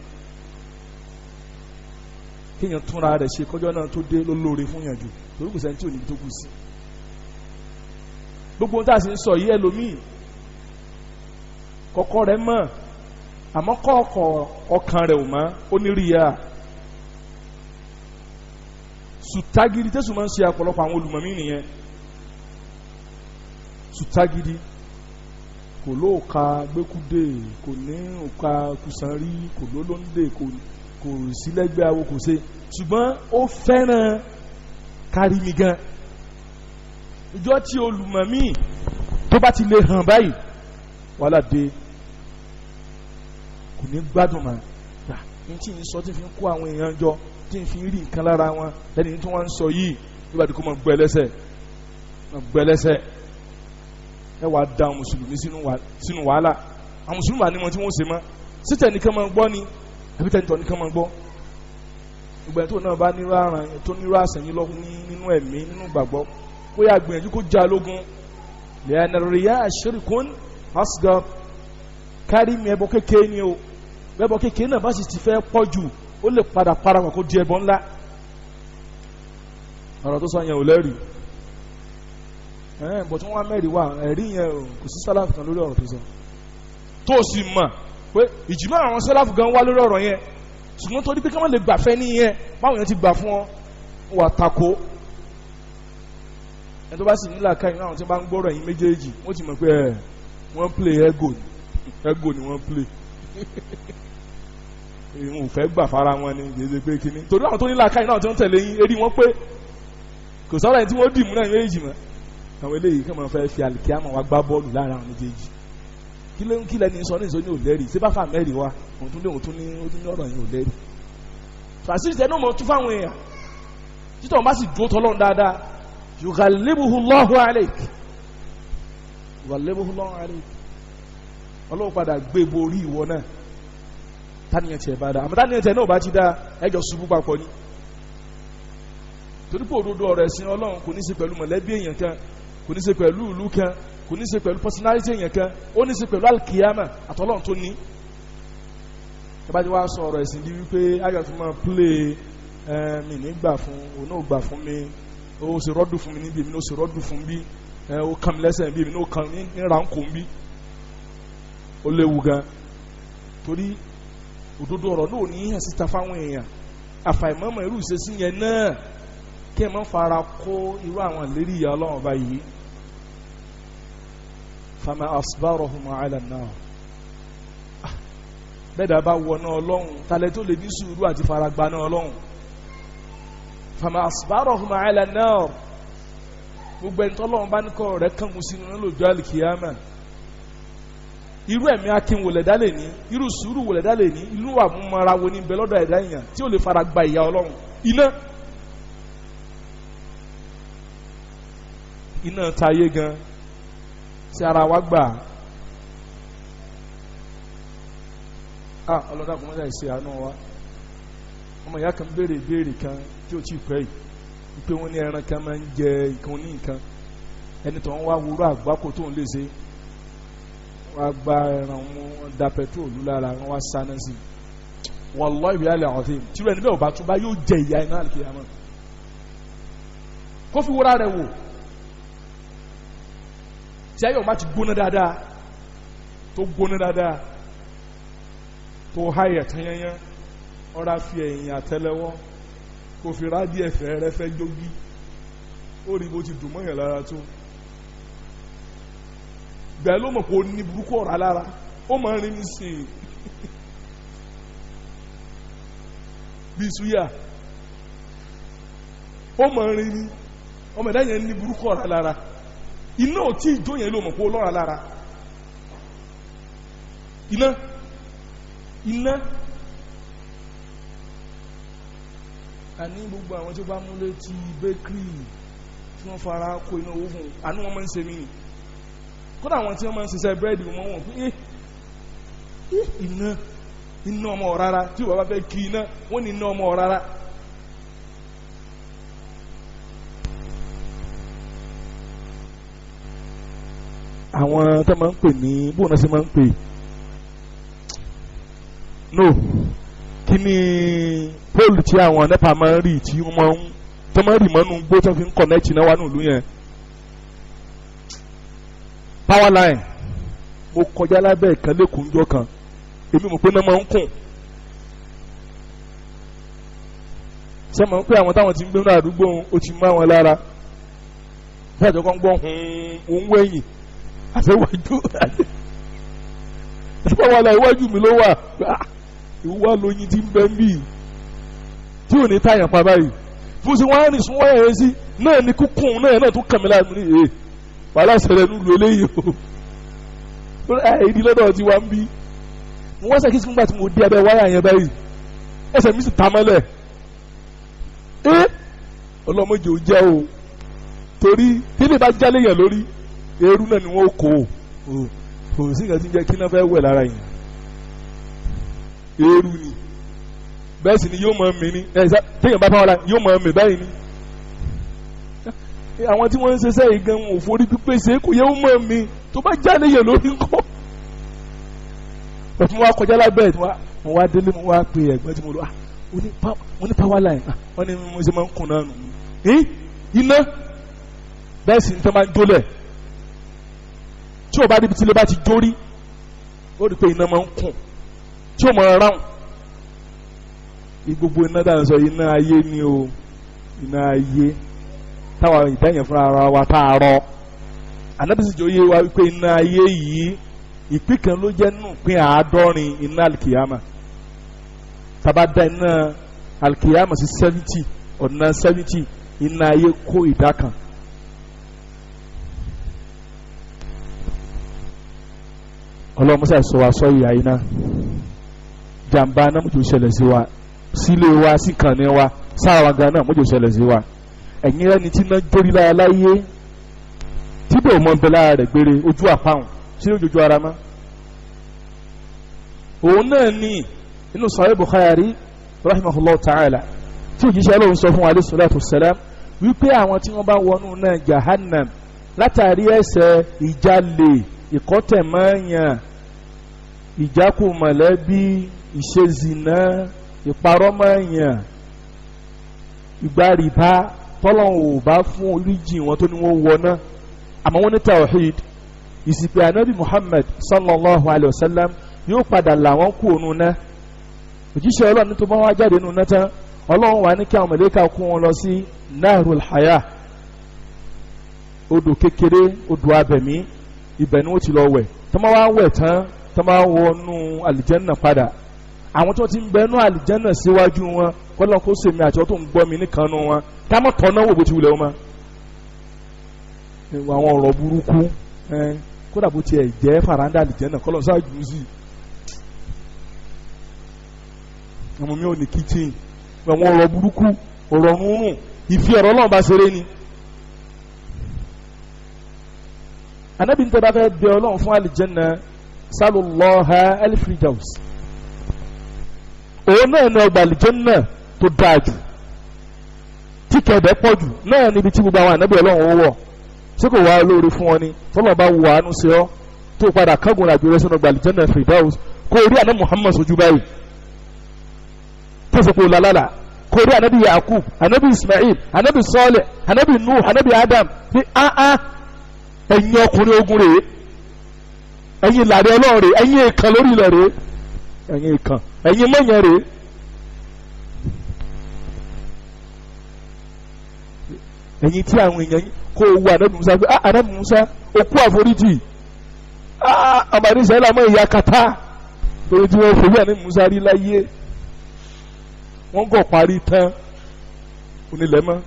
Kéèyàn túnra rẹ̀ ṣe kọjọ́ náà tó dé ló lóore fún yàn jù, torí kò sẹ́ni tí ò ní tó kù sí. Gbogbo ohun tá a sì ń sọ yìí, ẹlòmíì kọ́kọ́ rẹ̀ mọ̀, àmọ́ kọ́ọ̀kọ́ ọkàn rẹ̀ ò mọ́, ó ní ríya sùtágìrì. Tẹ́sùn máa ń ṣe ọ̀pọ̀lọpọ̀ àwọn olùmọ̀mí nìyẹn. Sùtágìrì kò lóòka gbẹ́kúdé, kò ní òka kùsànrí, kò lólóńdè, kò sílẹ́gbẹ́ awo, kò ṣe, ṣùgbọ́n ó fẹ́ràn kárí mi gan. Ìjọ tí olùmọ̀mí tó bá ti lè hàn báyìí, wàhálà dé, kò ní gbádùn mọ́. Ní tí ń sọ tí fi ń kó àwọn èèyàn jọ, tí ń fi rí nǹkan lára wọn, lẹ́ni tí wọ́n ń sọ yìí nígbà tí kò mọ̀ gbẹ lẹ́sẹ̀, mọ̀ gbẹ lẹ́sẹ̀. Ẹ wàá da àwọn mùsùlùmí sínú wàhálà. Àwọn mùsùlùmí wà ní wọn tí wọ́n ṣe mọ́ sítẹ̀ nìkan máa gbọ́ ni, àbí tẹ̀ nìkan máa gbọ́. Gbogbo ẹni tó náà bá nírú àrùn tó nírú àsẹ̀yìn lọ nínú ẹ̀mí, nínú gbàgbọ́, kó yà gbìyànjú kó já lógun. Lẹ́yìn rìyà ṣirkun asghar, kárí mi ẹbọ kékeré ni o. Ẹbọ kékeré náà bá sì ti fẹ́ pọ̀ jù, ó lè padà para wọn kó di ẹbọ ńlá. Ọ̀rọ̀ tó sọ yẹn ò lẹ́rìí, bọ̀ tí wọ́n wá mẹ́rin wá ẹ̀rí yẹn o, kò sí sálàfù kan lórí ọ̀rọ̀ tó sọ, tó o sì mọ̀ pé ìjìmọ̀ àwọn sálàfù gan wá lórí ọ̀rọ̀ yẹn, ṣùgbọ́n torí pé kí wọ́n lè gbàfẹ́ níyẹn, báwọn yẹn ti gbà fún ọ wà tako. Ẹni tó bá sì nílà ká ìnáwó tí wọ́n bá ń gbọ́rọ̀ ẹ̀yìn méjèèjì, wọ́n ti mọ̀ pé ẹ̀ wọ́n play ego ni, ego ni wọ́n play. Ìwọ̀n ò fẹ́ gbà fara wọn ni, kì í ṣe pé kíní, torí àwọn tó nílà ká ìnáwó tí wọ́n tẹ̀lé yín, eré wọn pé kò sọ̀rọ̀ ẹni tí wọ́n dì mú náà méjèèjì mọ́. Àwọn eléyìí kàn máa fẹ́ fi àlìkíyàmọ̀ wá gbá bọ́ọ̀lù láàrin àwọn méjèèjì. Kí lẹ́ni sọ ní ìsọ ní òlẹ́rì ṣé bá fà mẹ́rì wa, òun tún ní òun tún ní ó tún ní ọ̀rọ̀ yẹn òlẹ́rì. Fàṣírí tẹ náà mọ̀ tún fáwọn èèyàn títọ̀ wọn bá sì dúró tọ́lọ́run dáadáa, yughalibuhu Allahu alayk, yughalibuhu Allahu alayk, Ọlọ́run padà gbé borí ìwọ náà. Táníyàn tiẹ̀ bá dáa, àmọ́ táníyàn tiẹ̀ náà bá ti dáa, ẹjọ́ ṣubú papọ̀ ni. Torí pé òdodo ọ̀rọ̀ ẹ̀sìn Ọlọ́run kò ní ṣe pẹ̀lú mọ̀lẹ́bí èèyàn kan, kò ní ṣe pẹ̀lú ìlú kan, kò ní ṣe pẹ̀lú personality èèyàn kan, ó ní ṣe pẹ̀lú alkiyama àtọ́lọ́run tó ní. Ẹ bá ti wá sọ ọ̀rọ̀ ẹ̀sìn di wípé ayọ̀ tó máa play mi ní gbà fún òun náà gbà fún mi, ó ṣe rọ́dù fún mi níbi, èmi náà ṣe rọ́dù fún bí, ó kàn mí lẹ́sẹ̀ bí, èmi náà kàn ní ránkò bí. Ó léwu gan, torí òdodo ọ̀rọ̀ náà ò ní hàn síta fáwọn èèyàn. Àfàìmọ̀mọ̀ irú ìṣesí yẹn náà kí ẹ má fara kó irú àwọn ìlérí ìyà Ọlọ́run báyìí. Fama asbarahum ala an-nar, bẹ́ẹ̀ dá bá wọ náà Ọlọ́run, talẹ̀ tó lè ní sùúrù àti faragbá náà Ọlọ́run. Fama asbarahum ala an-nar, gbogbo ẹni tọ́lọ́run bá ní kọ́ rẹ̀ kángun sínú náà lójú àlìkìyàmà. Irú ẹ̀mí akin wò lẹ̀dá lè ní, irú sùúrù wò lẹ̀dá lè ní, irú àmúmọ́ra wo ní bẹ lọ́dọ̀ ẹ̀dá èèyàn tí ó lè fara gba ìyà Ọlọ́run. Iná iná tayé gan tí ara wa gbà á. Ọlọ́dà kò mọ́jà ìṣe àánú wa. Ọmọ ìyá kan béèrè ìbéèrè kan tí ò tí ì pẹ́ yìí, wípé wọ́n ní ẹran kan máa ń jẹ nǹkan ní nǹkan, ẹni tó ń wá wúrọ̀ àgbákò tó ń lè ṣe, wọ́n á gba ẹran wọn da pẹtrólù lára wọn wá sáná sí i. Wallahi bil azim, tí wọ́n ẹni bẹ́ẹ̀ ò bá tún bá yóò jẹ ìyá iná àlùkìyámà. Kó fi wúrà rẹ̀ wò, tí ayọ̀ bá ti gbóná dáadáa, tó gbóná dáadáa, tó háyẹ̀ tányányá, ọ̀rá fi ẹ̀yìn àtẹ́lẹwọ́ kó fi rádìí ẹ̀fẹ́ rẹ fẹ́ jógí, ó rí bó ti dùn mọ́yàn lára tó. Gbà ló mọ̀ pé ó ní burúkú ọ̀rá lára, ó máa ń rí ní sí i bí suya, ó máa ń rí ní ọmọ ẹ̀dá yẹn ní burúkú ọ̀rá lára. Iná ò tí ìjó yẹn ló mọ̀ pé ó lọ́ra lára. Iná iná àní gbogbo àwọn tí ó bá mú létí bakery tí wọ́n fara kó iná owó fún un, àánú wọn máa ń ṣe mí ni. Kódà àwọn tí wọ́n máa ń ṣiṣẹ́ búrẹ́dì wọn wọ̀n pé iná iná ọmọ rárá, tí bàbá fẹ́ kí iná wọ́n ní iná ọmọ rárá. Àwọn tó máa ń pè ní bóun náà ṣe máa ń pè no kí ni póòlù tí àwọn NEPA máa ń rí tí wọ́n máa ń tó máa ń rì mọ́nú gbó tó fi ń kọ̀nẹ́tì náà wà ní ìlú yẹn. Power line, mo kọjá lábẹ́ ìkan lẹ́kùn jọ kan, èmi mọ̀ pé náà máa ń kùn. Ṣé mo ń pè àwọn táwọn ti ń gbé ní àdúgbò ó ti mú àwọn lára. Bí àjọ kan gbọ́ òun wẹ̀yìn àṣewájú àti power line iwájú mi ló wà. Ìwà lóyin ti ń bẹ́ ń bì tí ò ní táyà pa báyìí. Fún sí wọ́n á rìn sún wáyà yẹn sí náà ní kúkún náà náà tún kàn mí láàmú ní èè wàhálà ṣẹlẹ̀ nílùú eléyìí o. Ìdí lọ́dọ̀ tí wà ń bí. Mo wá ṣàkíyèsí nígbà tí mo dé abẹ́ wáyà yẹn báyìí, ẹsẹ̀ mi sì ta mọ́lẹ̀. Ọlọ́mọdé ò jẹ́ o, torí tí ilé bá jálè yẹn lórí eérú náà ni wọ́n kó o. Kò sí nǹkan tí ń jẹ́ kí náà fẹ́ wẹ̀ lára yẹn, eérú ni. Bẹ́ẹ̀ sì ni yóò mọ̀ mí ní téèyàn bá fáwọn la yóò mọ̀ mí báyìí ni. Àwọn tí wọ́n ń ṣiṣẹ́ yìí gan wọn ò forí pípé ṣe kò yẹ ó mọ̀ mí tó bá jáde yẹn lórí ńkọ́. Mo wá kọjá lábẹ́ ẹ̀, mo wá délé, mo wá pe ẹ̀gbọ́n tí mo lọ, mo ní power line, wọ́n ní mo ṣe máa ń kun náà nù. Iná bẹ́ẹ̀ sì ni tó máa ń jólẹ̀ tí o bá débi tí ilé bá ti jórí, ó rí i pé iná máa ń kùn tí o máa ráhùn. Gbogbo iná dáhùn sọ iná ayé ni o, iná ayé táwa ìdáyẹn fúnra ara wa tá a rọ. Ànábì sì jẹ́ oyé wa wípé iná ayé yìí ìpín kan ló jẹ́ nù pín 70 iná alikiyama. Tàbá da iná alikiyama sí 70, ọ̀nà 70 iná ayé kó ìdá kan. Ọlọ́run musa sọ wa sọ ìyá iná jàǹbá náà mọ̀jọ́ ṣẹlẹ̀ sí wa, sílé wa, sí kànnì wa, sára wa gan náà mọ̀jọ́ ṣẹlẹ̀ sí wa. Ẹ̀yin rẹ́ni tí iná jórí lára láyé tí bò mọ̀ ń bẹ lára rẹ̀ gbére ojú àpáhùn sí ojojú ara mọ́. Òun náà ní inú Sahih Bukhari rahimahullah ta'ala tí òjíṣẹ́ Ọlọ́run sọ fún alayhi salatu wassalam wípé àwọn tí wọ́n bá wọnú náà jahannam látàrí ẹ̀ṣẹ̀ ìjalè, ìkọ́tẹ̀mọ́yàn, ìjákù mọ̀lẹ́bí, ìṣezìnà, ìparọ́mọ̀yàn, ìgbàrìbá, tọ́lọ́hún ò bá fún oríjì wọn tó ní wọ́n wọná. Àmọ́ wọ́n ní tawhid, ìsìnkú anabi Muhammad sallallahu alayhi wa sallam yóò padà làwọn kú ònú ná. Òjíṣẹ́ Ọlọ́run ní tó bá wá jáde nínú náà tán, Ọlọ́run wà ní kí àwọn mọ̀lẹ́kà kó wọn lọ sí nahrul haya, odò kékeré, odò abẹ̀mí, ibẹ̀ ni wọ́n ti lọ wẹ̀. Tó máa wá wẹ̀ tán, tó máa wọnú àlìjẹ́nà padà, àwọn tó ti ń bẹnu àlìjẹ́nà síwájú wọn, kọ́lọ́n kó sèmi àti ọ́ tó ń gbọ́ mi níkànnú wọn, ká mọ̀ tọ́ náà wò bó ti wulẹ̀ wọn ma. Àwọn ọ̀rọ̀ burúkú kódà bó tiẹ̀ jẹ́ faranda àlìjẹ́nà kọ́lọ́n ṣáàjú sí i. Ọmọ mi ò ní kíchìn, àwọn ọ̀rọ̀ burúkú, ọ̀rọ̀ rúnrún, ìfi ọ̀rọ̀ Ọlọ́run bá ṣeré ni. Anabi ní tẹ́ bá fẹ́ bẹ Ọlọ́run fún àlìjẹ́nà, sallallahu alifridaus, òun náà ní ọgbà àlìjẹ́nà tó dáa jù, tí kẹ̀dẹ̀ pọ̀ jù náà níbi tí gbogbo àwọn ànábì Ọlọ́run ó wọ̀. Ṣé kò wá lóore fún ọ ni tọ́lọ̀ bá wù àánú sí ọ tó padà kángun àjò rẹ sínú ọgbà àlìjẹ́nà firdaus, kó rí àná Muhammad sojú báyìí tó sọ pé olálàlà, kó rí ànábì Yakub, ànábì Ismail, ànábì Saleh, ànábì Nuh, ànábì Adam ní áá, ẹ̀yin ọkùnrin ogun rèé, ẹ̀yin ìlànà Ọlọ́run rèé, ẹ̀yin ìkan lórí ilẹ̀ rèé, ẹ̀yin ìkan, ẹ̀yin mọ̀yàn rèé. Ẹ̀yin tí àwọn èèyàn kó o wo ànábì Musa pé ànábì Musa o kú àforíjì, àmàlí Israẹli àmọ́ ìyá kata torí tí wọ́n forí ànábì Musa rí láyé, wọ́n gọ̀ parí tán onílẹ̀ mọ́.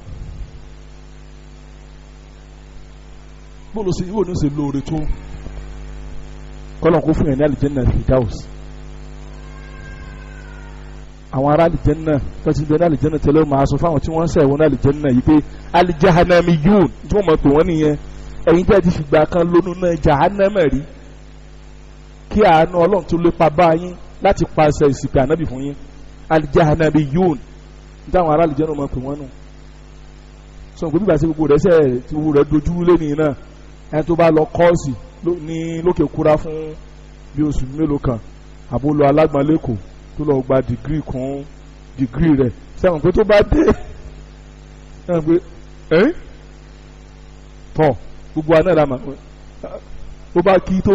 Bóòlù sí ìwọ ní ó ṣe lóore tó kọ́lọ́n kó fún yẹn ní àlìjẹ́nà Firdaus. Àwọn ará àlìjẹ́nà tó ti bẹ ní àlìjẹ́nà tẹ́lẹ̀ máa sọ fáwọn tí wọ́n ń sẹ̀wọ́n ní àlìjẹ́nà yìí pé alìjahanamiyun tí wọ́n mọ̀ pé wọ́n nìyẹn, ẹ̀yin tẹ́ ti fìgbà kan lónú náà jahannama rí, kí àánú Ọlọ́run tó lépa bá yín láti pàṣẹ ìsìnkú ànábì fún yín, alìjahanamiyun tí àwọn ará àlìjẹ́nà mọ̀ pé wọ́n nù. Sọ pé bíbá sí gbogbo rẹ̀ sẹ́ tí gbogbo rẹ̀ dojú lé nìyẹn náà, ẹni tó bá lọ kọ́ọ̀sì ní lókè kúra fún bí oṣù mélòó kan, àbó lọ alágbọ̀n lẹ́kọ̀ọ́ tó lọ gba dìgírì kún dìgírì rẹ̀, sẹ́wọ̀n pé tó bá dé sẹ́wọ̀n pé ẹ́ tọ̀ gbogbo àná la mà Ó bá kí tó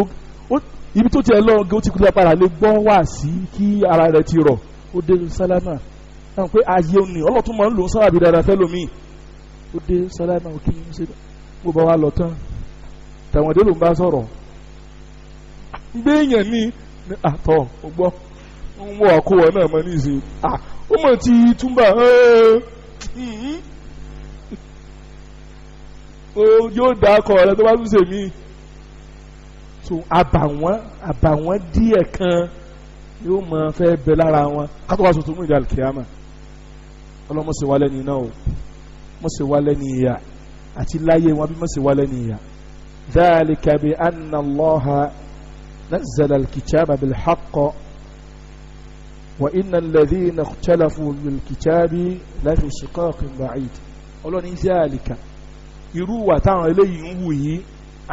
ibi tó tiẹ̀ lọ́wọ́ ó ti kú padà lè gbọ́ wá sí kí ara rẹ̀ ti rọ̀. Ó dé sálámà náà pé ayé òní ọlọ́tún máa ń lò ó sábàbí dáadáa fẹ́ lómi. Ó dé sálámà ó kí n ṣe mo bá wa lọ tán tàwọn dé ló ń bá sọ̀rọ̀ gbé èèyàn ní àtọ̀ ó gbọ́ ń wọ àkówọ náà mọ nísìnyí ó mọ̀ ti túmbà yóò dá akọ rẹ tó bá tún ṣe mí. So àbàwọ́n díẹ̀ kan yóò mọ fẹ́ bẹ lára wọn kátó wá sọ̀tún mú ìdí alikiyama. Ọlọ́mọ ṣe wá lẹ́ni iná o, mọ̀ ṣe wá lẹ́ni ìyà àti láyé wọn bí mọ̀ ṣe wá lẹ́ni ìyà. Dhalika bi anna Allaha nazzala al-kitaba bil-haqq wa inna alladhina ikhtalafu bil-kitabi lafi shiqaqin ba'id. Ọlọ́ni dhalika irú wà táwọn eléyìí ń wù yìí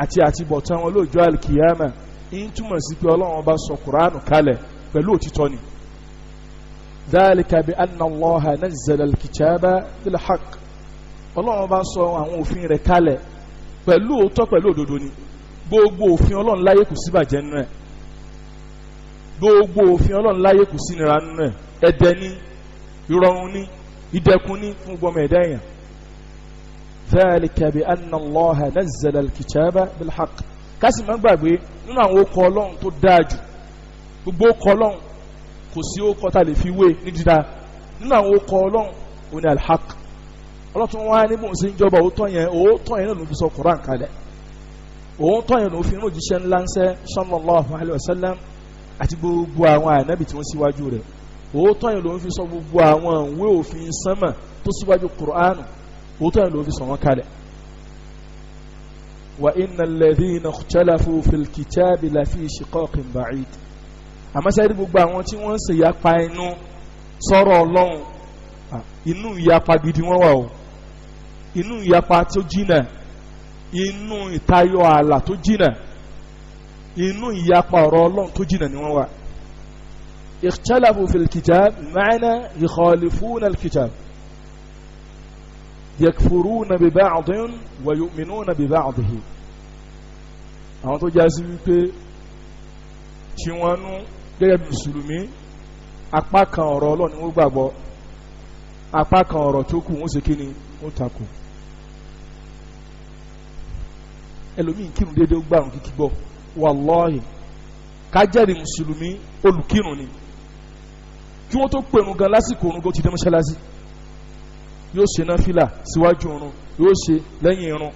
àti àtibọ̀tán wọn lóòjọ́ alikiyama ń túmọ̀ sí pé Ọlọ́run bá sọ Kùránù kalẹ̀ pẹ̀lú òtítọ́ ni. Dhalika bi anna Allaha nazzala al-kitaba bil-haqq. Ọlọ́run bá sọ àwọn òfin rẹ̀ kalẹ̀ pẹ̀lú òótọ́ pẹ̀lú òdodo ni. Gbogbo òfin Ọlọ́run láyé kò sí bàjẹ́ nínú ẹ̀. Gbogbo òfin Ọlọ́run láyé kò sí nira nínú ẹ̀. Ẹ̀dẹ̀ ni, ìrọ̀rùn ni, ìdẹ̀kùn ni fún gbọmọ ẹ̀dá èèyàn. Dhalika bi anna Allaha nazzala al-kitaba bil-haqq. Kásì má gbàgbé nínú àwọn okọ̀ Ọlọ́run tó dáa jù, gbogbo okọ̀ Ọlọ́run kò sí okọ̀ tá a lè fi wé ní dídá. Nínú àwọn okọ̀ Ọlọ́run òun ni al-haqq. Ọlọ́tún wá ní bóun ṣe ń jọba òótọ́ yẹn náà ló fi sọ Qur'an kalẹ̀, òótọ́ yẹn ló fi ń òjíṣẹ́ ńlá ńṣẹ́ sallallahu alayhi wa sallam àti gbogbo àwọn ànábì tí wọ́n síwájú rẹ̀. Òótọ́ yẹn ló fi sọ gbogbo àwọn ìwé òfin sánmà tó síwájú Qur'an, òótọ́ yẹn ló fi sọ wọn kalẹ̀. Wa inna alladhina ikhtalafu fil kitabi lafi shiqaqin ba'id. Àmọ́ sẹ́yìn gbogbo àwọn tí wọ́n ń ṣe ìyapa inú sọ̀rọ̀ Ọlọ́run, inú ìyapa gidi wọ́n wà o, inú ìyapa tó jìnà, inú ìtayọ ààlà tó jìnà, inú ìyapa ọ̀rọ̀ Ọlọ́run tó jìnà ni wọ́n wà. Ikhtalafu fil kitab ma'na yukhalifuna al-kitab yakfuruna bi ba'din wa yu'minuna bi ba'dihi. Àwọn tó jásí wípé tí wọ́n nú gẹ́gẹ́ bí mùsùlùmí, apá kan ọ̀rọ̀ Ọlọ́run ni wọ́n gbàgbọ́, apá kan ọ̀rọ̀ tó kù wọ́n ṣe kí ni wọ́n takò. Ẹlòmíì kírun déédéé ó gbàrún kíkí gbọ́, wàlọ́ọ̀hì kájẹ́rì mùsùlùmí olùkírun ni. Kí wọ́n tó pèrún gan lásìkò òrùn gan ti dé mọ́ṣáláṣí, yóò ṣe náfìlà síwájú òrùn, yóò ṣe lẹ́yìn irun.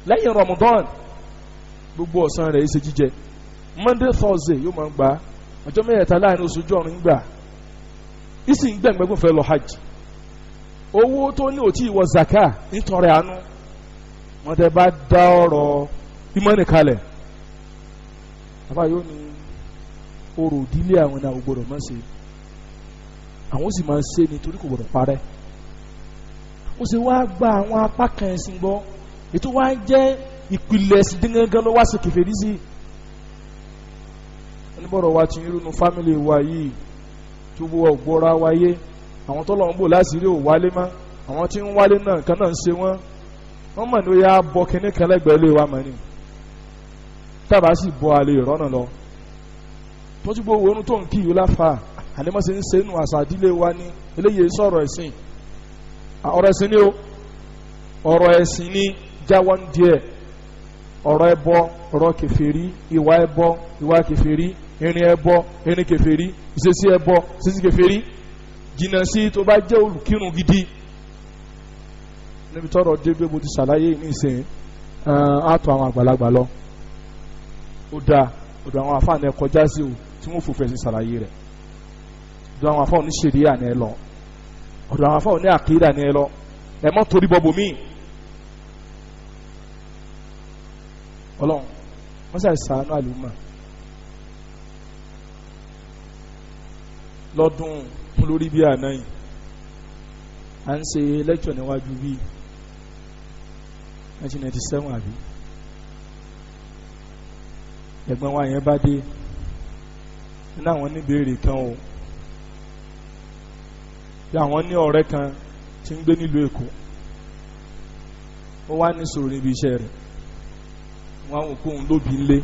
Lẹ́yìn Ramadan gbogbo ọ̀sán rẹ̀ ṣe jíjẹ. Monday Thursday yóò máa gbà, ọjọ́ mẹ́ta láàrin oṣù ojú ọ̀run gbà, ìsìn gbẹ̀ngbẹ̀gùn fẹ́ lọ hajj. Owó tó ní òtí ìwọ zaka nítorí àánú wọn tẹ bá dá ọ̀rọ̀ ìmọ̀nì kalẹ̀, bàbá yóò ní orò ìdílé àwọn náà gbọ́dọ̀ má ṣe, àwọn sì máa ṣe nítorí kò gbọ́dọ̀ parẹ́. Ó sì wá gba àwọn apá kan ẹ̀sìn gbọ́, ètò wa ń jẹ́ ìpìlẹ̀ ẹ̀sìn gángan ló wá sí kèfèrí sí. Oníbọ̀rọ̀ wa ti ń rúnu fámìlì wa yìí tó bó ọgbọ́ra wáyé, àwọn tó lọ ń bò láṣìírí ò wálé mọ́, àwọn tí ń wálé náà nǹkan náà ń ṣe wọ́n. Wọ́n mọ̀ ní ó yá bọ́ kínní kan lẹ́gbẹ̀ẹ́ lé wa mọ̀ ni, tábà sì bọ́ àlè ìrọ́nà lọ. Tó ti gbọ́ orun tó ń kí ìlú láfa ànímọ́sí ń ṣe nù àṣà ìdílé wa ní eléyìí sọ̀rọ̀ ẹ̀sìn, ọ̀rọ̀ ẹ̀sìn ni o, ọ̀rọ̀ ẹ̀sìn ni jáwọ́ ń díẹ̀. Ọ̀rọ̀ ẹbọ, ọ̀rọ̀ kèfèrí, ìwà ẹbọ, ìwà kèfèrí, irin ẹbọ, irin kèfèrí, ìṣesí ẹbọ, ìṣesí kèfèrí, jìnnà sí tó bá jẹ́ olùkírun gidi. Níbi tọ́rọ̀ dé gbé mo ti ṣàlàyé ní ìsìn àtọ̀ àwọn àgbàlagbà lọ. Ó dáa ọ̀dọ̀ àwọn àfáàní ẹ kọjá sí o tí wọ́n fòfin ẹ̀sìn ṣàlàyé rẹ̀. Ọ̀dọ̀ àwọn àfáàní ṣèríà ni ẹ lọ, ọ̀dọ̀ àwọn àfáàní àkídà ni ẹ lọ, ẹ mọ́ torí bọ́bù míì. Ọlọ́run wọ́n ṣàì ṣàánú àlùmọ́ lọ́dún lórí bí àná yìí à ń ṣe lẹ́kṣọ̀ níwájú bíi 1997 àbí ẹ̀gbọ́n wa yẹn bá dé nínú àwọn níbèrè kan o, bí àwọn ní ọ̀rẹ́ kan tí ń gbé nílùú Èkó, ó wá ní sọ̀rọ̀ níbi iṣẹ́ rẹ̀. Wọn àwọn kóun lóbi ńlé,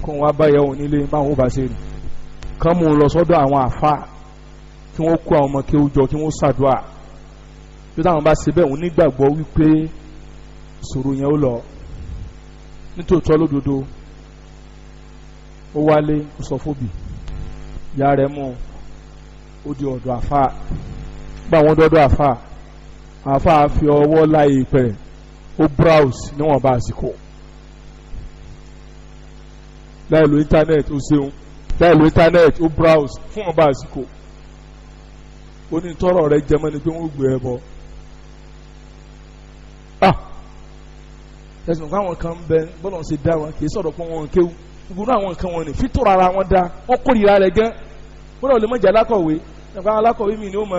kóun wá báyà òun nílé, báwọn ò bá ṣe rìn kán mú un lọ sọ́dọ̀ àwọn àfa kí wọ́n kó àwọn ọmọ kéwú jọ, kí wọ́n ṣàdúrà. Bí táwọn bá ṣe bẹ́ẹ̀, òun nígbàgbọ́ wípé ìṣòro yẹn ó lọ. Nítòótọ́ lódodo, ó wálé, ó sọ fóbì ìyá rẹ̀, mú ó di ọ̀dọ̀ àfa. Gba àwọn dọ́dọ̀ àfa, àfa fi ọwọ́ láyé pẹ̀, ó browse níwọ̀nba àsìkò láì lo internet. Ó ṣeun, láì lo internet, ó browse fún ọba àsìkò. Ó ní tọrọ rẹ̀ jẹmọ́ ni pé wọ́n gbé ẹ bọ. Ah, ẹsùn káwọn kan bẹ bọ́lá ń ṣe dá wọn, kì í sọ̀rọ̀ pé wọn kéwú. Gbogbo àwọn nǹkan wọn ni fítọ̀rọ̀ ara wọn dá, wọn kórìíra rẹ̀ gan. Bọ́lá ò lè mọ̀jà alákọ̀wé nípa alákọ̀wé mi ni ó mọ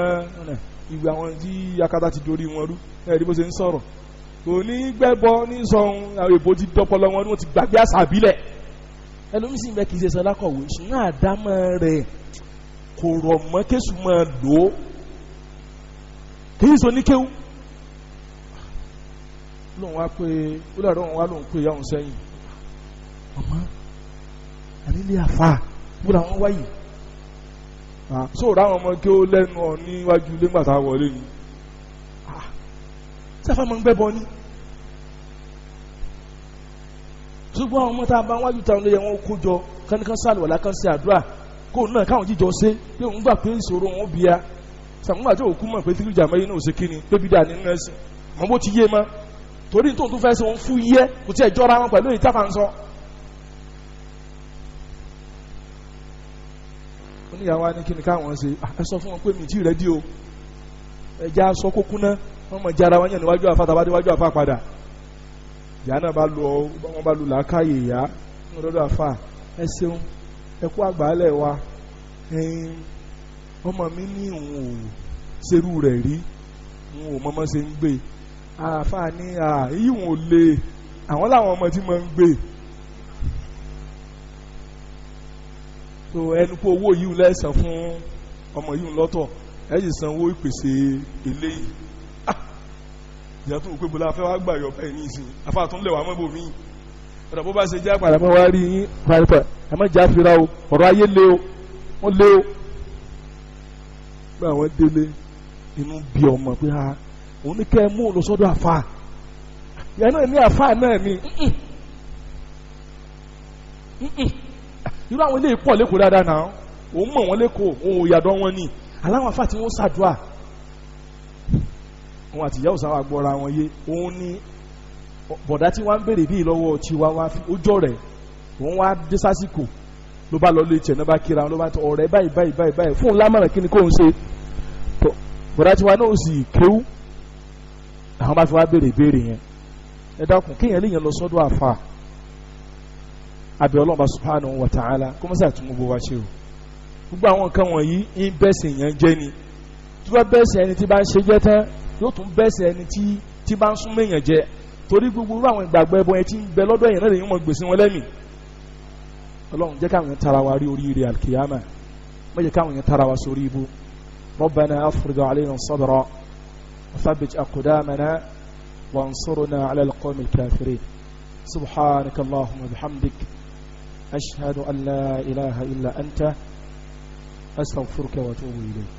ìwé àwọn tí akátá ti dorí wọn rú. Ẹ̀rí bó ṣe ń sọ̀rọ̀, kò ní gbẹ́bọ ní sọ̀hún. Àwọn èbó ti dọ́pọlọ wọn ni wọ́n ti gbàgbé àṣà àbílẹ̀. Ẹlòmíì sì ń bẹ, kì í ṣe alákọ̀wé, ṣùgbọ́n àdámọ́ rẹ̀ kò rọ̀ mọ́ kéṣù máa lò ó, kì í sọ ní kéwú. Lóun wá pé ó lọ́dọ̀ òun wá, lóun pé ìyá òun sẹ́yìn ọmọ ànílé àfa bó làwọn wáyé sóòrò àwọn ọmọ kí ó lẹ́nu ọ níwájú ilé ńgbà tá a wọlé ni sáfà máa ń gbẹ́ bọ ní. Ṣùgbọ́n àwọn ọmọ tá a bá wájú táwọn lè yẹ wọn kó jọ kánikán sàlùwàlá kan ṣe àdúrà kó náà káwọn jíjọ ṣe pé òun gbà pé ìṣòro wọn bí ya sàmúgbà tí òkú mọ̀ pé tí ìjà mẹ́rin náà ò ṣe kíni pé bí dà nínú ẹ̀sìn mọ̀ bó ti yé mọ́, torí tóun tún fẹ́ ṣe òun fún yẹ kò tí ẹ̀ jọra wọn pẹ̀lú èyí táfà ń sọ. Oníyàwó á ní kí ni káwọn ṣe? Ẹ sọ fún wọn pé mi tí rẹ́dí o, ẹ já sọ kókó ná, wọn mọ̀ jára wọn yàn níwájú àfa tàbá níwájú àfa padà. Ìyá náà bá lu wọn, bá lu làákàyè ìyá ní ọdọọdọ àfa. Ẹ ṣeun, ẹ kú àgbálẹ̀ wa. Ọmọ mi ní òun ò ṣerú rẹ̀ rí, òun ò mọ́mọ́ ṣe ń gbé. Àfa ní èyí òun ò lè, àwọn làwọn ọmọ tí máa ń gbé so ẹnu kó owó yìí lẹ́sàn fún ọmọ yìí lọ́tọ̀, ẹ sì sanwó ìpèsè eléyìí. Ìyá tó wò pé bọ́lá afẹ́ wá gbà yọ bẹ́ẹ̀ ní ìsìn afa tó ń lẹ̀ wá mọ́ ibòmí ọ̀dà bó bá ṣe jẹ́ àpàdà mọ́ wá rí yín pàápàá. Ẹ má jẹ́ àfira o, ọ̀rọ̀ ayé lé o, wọ́n lé o. Gbé àwọn délé, inú bí ọmọ pé ha òun ní kẹ́ ẹ mú òun lọ sọ́dọ̀ àfa. Ìyá náà ní àfa náà ní irú àwọn ilé ìpọ̀ lẹ́kọ̀ọ́ dáadáa náà, òun mọ̀ wọ́n lẹ́kọ̀ọ́, òun ò yàdọ̀ wọn ni aláwọn afa tí wọ́n ṣàdúrà. Òun àti ìyá òsàn àgbọ̀ra wọn yé. Òun ní bọ̀dá tí wọ́n ń béèrè bíi lọ́wọ́ tiwa wá fi ojọ́ rẹ̀, òun wá dé sásìkò ló bá lọ lé tiẹ̀ náà, bá kíra ló bá tọ ọ̀rẹ́ báyìí báyìí báyìí báyìí fún un lámọ̀ràn kí ni kóun ṣe. Bọ̀dá tiwa náà sì kéwú, àwọn bá fi wá béèrè béèrè yẹn. Ẹ dákun, kéèyàn lè yẹn lọ sọ́dọ̀ àfa abẹ́ Ọlọ́run bá subhanahu wa ta'ala kó mọ́sá tún gbogbo wa ṣe o. Gbogbo àwọn nǹkan wọ̀nyí ń bẹ́sẹ̀ yẹn jẹ́ ni tí wọ́n bẹ́sẹ̀ ẹni tí bá ń ṣe jẹ́ tán, yóò tún bẹ́sẹ̀ ẹni tí bá ń súnmọ́ èèyàn jẹ́, torí gbogbo irú àwọn ìgbàgbọ́ ẹbọ yẹn tí ń bẹ lọ́dọ̀ èèyàn náà lè yín mọ̀ gbèsè wọn lẹ́mìí. Ọlọ́run jẹ́ káwọn yẹn tara wa rí oríire alkiyama, má jẹ́ káwọn yẹn tara wa sórí ibu. Rabbana afrigh alayna sabra wa thabbit aqdamana wansurna ala alqawmi alkafirin. Subhanaka allahumma bihamdik, ashhadu an la ilaha illa anta, astaghfiruka wa atubu ilayk.